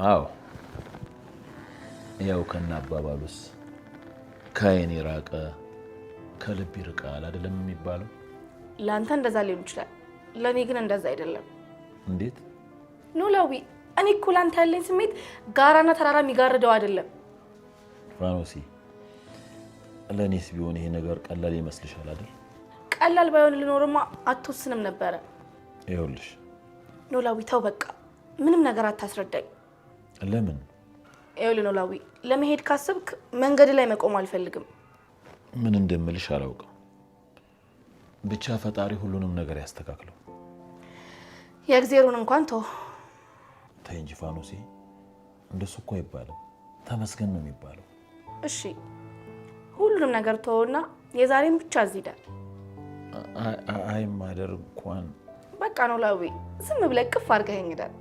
አዎ፣ ያው ከነ አባባሉስ ከዓይን የራቀ ከልብ ይርቃል አይደለም የሚባለው? ለአንተ እንደዛ ሊሆን ይችላል፣ ለእኔ ግን እንደዛ አይደለም። እንዴት? ኖላዊ፣ እኔ እኮ ለአንተ ያለኝ ስሜት ጋራና ተራራ የሚጋርደው አይደለም። ፋኖሲ፣ ለእኔስ ቢሆን ይሄ ነገር ቀላል ይመስልሻል አይደል? ቀላል ባይሆን ልኖርማ አትወስንም ነበረ። ይኸውልሽ ኖላዊ ተው በቃ፣ ምንም ነገር አታስረዳኝ። ለምን? ይኸውልህ ኖላዊ፣ ለመሄድ ካሰብክ መንገድ ላይ መቆም አልፈልግም። ምን እንደምልሽ አላውቅም። ብቻ ፈጣሪ ሁሉንም ነገር ያስተካክለው። የእግዜሩን እንኳን ተው። ተይ እንጂ ፋኖሲ፣ እንደሱ እኮ አይባልም። ተመስገን ነው የሚባለው። እሺ ሁሉንም ነገር ተወውና የዛሬን ብቻ እዚህ ዳር። አይ ማደር እንኳን በቃ ኖላዊ፣ ዝም ብለህ ቅፍ አድርገኸኝ ዳር።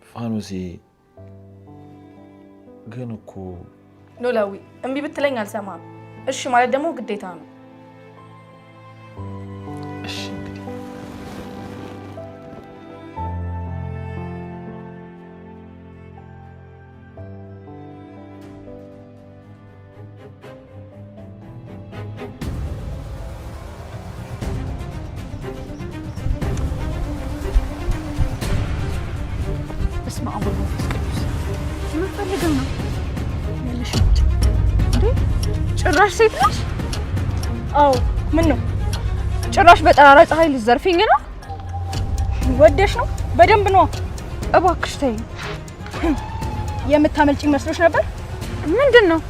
ፋኖሲ ግን እኮ ኖላዊ፣ እምቢ ብትለኝ አልሰማህም። እሺ ማለት ደግሞ ግዴታ ነው። እሺ እንግዲህ በስመ አብ ወመንፈስ ቅዱስ። ምን ፈልገህ ነው? እንዴ ጭራሽ ሴት ነሽ? አዎ። ምን ነው ጭራሽ በጠራራ ፀሐይ ልትዘርፊኝ ነው? ወደሽ ነው? በደንብ ነዋ። እባክሽ ተይኝ። የምታመልጭኝ መስሎሽ ነበር? ምንድን ነው?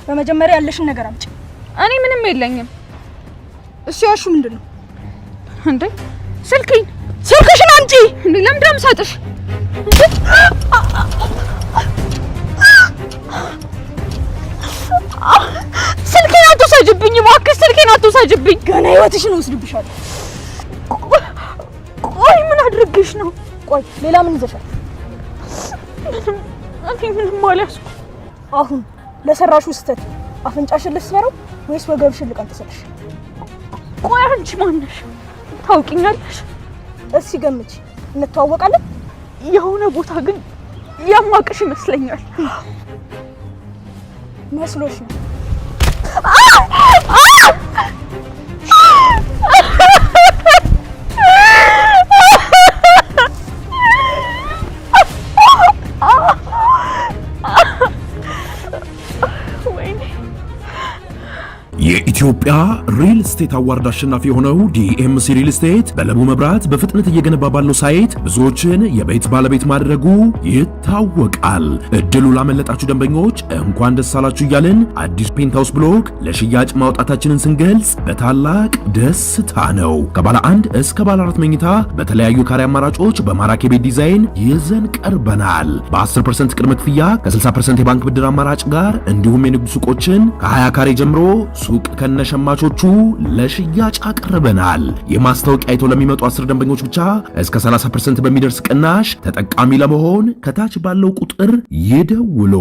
በመጀመሪያ ያለሽን ነገር አምጪ። እኔ ምንም የለኝም። እሱ ያልሺው ምንድን ነው? እንዴ ስልኬን! ስልክሽን አምጪ! እንዴ ለምንድን ነው የምሰጥሽ? ስልኬን አትውሰጂብኝ እባክሽ፣ ስልኬን አትውሰጂብኝ። ገና ህይወትሽን እወስድብሻለሁ። ቆይ ምን አድርጌሽ ነው? ቆይ ሌላ ምን ይዘሻል? ምንም፣ እኔ ምንም አልያዝኩም። አሁን ለሰራሽው ስህተት አፍንጫሽን ልስበረው ወይስ ወገብሽን ልቀንጥስልሽ? ቆይ አንቺ ማነሽ? ታውቂኛለሽ? እስኪ ገምቺ። እንተዋወቃለን? የሆነ ቦታ ግን የማውቅሽ ይመስለኛል። መስሎሽ ነው። ወይኔ የኢትዮ የኢትዮጵያ ሪል ስቴት award አሸናፊ የሆነው ዲኤምሲ ሪል ስቴት በለቡ መብራት በፍጥነት እየገነባ ባለው site ብዙዎችን የቤት ባለቤት ማድረጉ ይታወቃል። እድሉ ላመለጣችሁ ደንበኞች እንኳን ደስ አላችሁ እያልን አዲስ penthouse block ለሽያጭ ማውጣታችንን ስንገልጽ በታላቅ ደስታ ነው። ከባለ አንድ እስከ ባለ አራት መኝታ በተለያዩ ካሬ አማራጮች በማራኪ ቤት ዲዛይን ይዘን ቀርበናል። በ10% ቅድመ ክፍያ ከ60% የባንክ ብድር አማራጭ ጋር እንዲሁም የንግድ ሱቆችን ከ20 ካሬ ጀምሮ ሱቅ ከነሸማቾቹ ለሽያጭ አቅርበናል። የማስታወቂያ አይተው ለሚመጡ 10 ደንበኞች ብቻ እስከ 30% በሚደርስ ቅናሽ ተጠቃሚ ለመሆን ከታች ባለው ቁጥር ይደውሉ።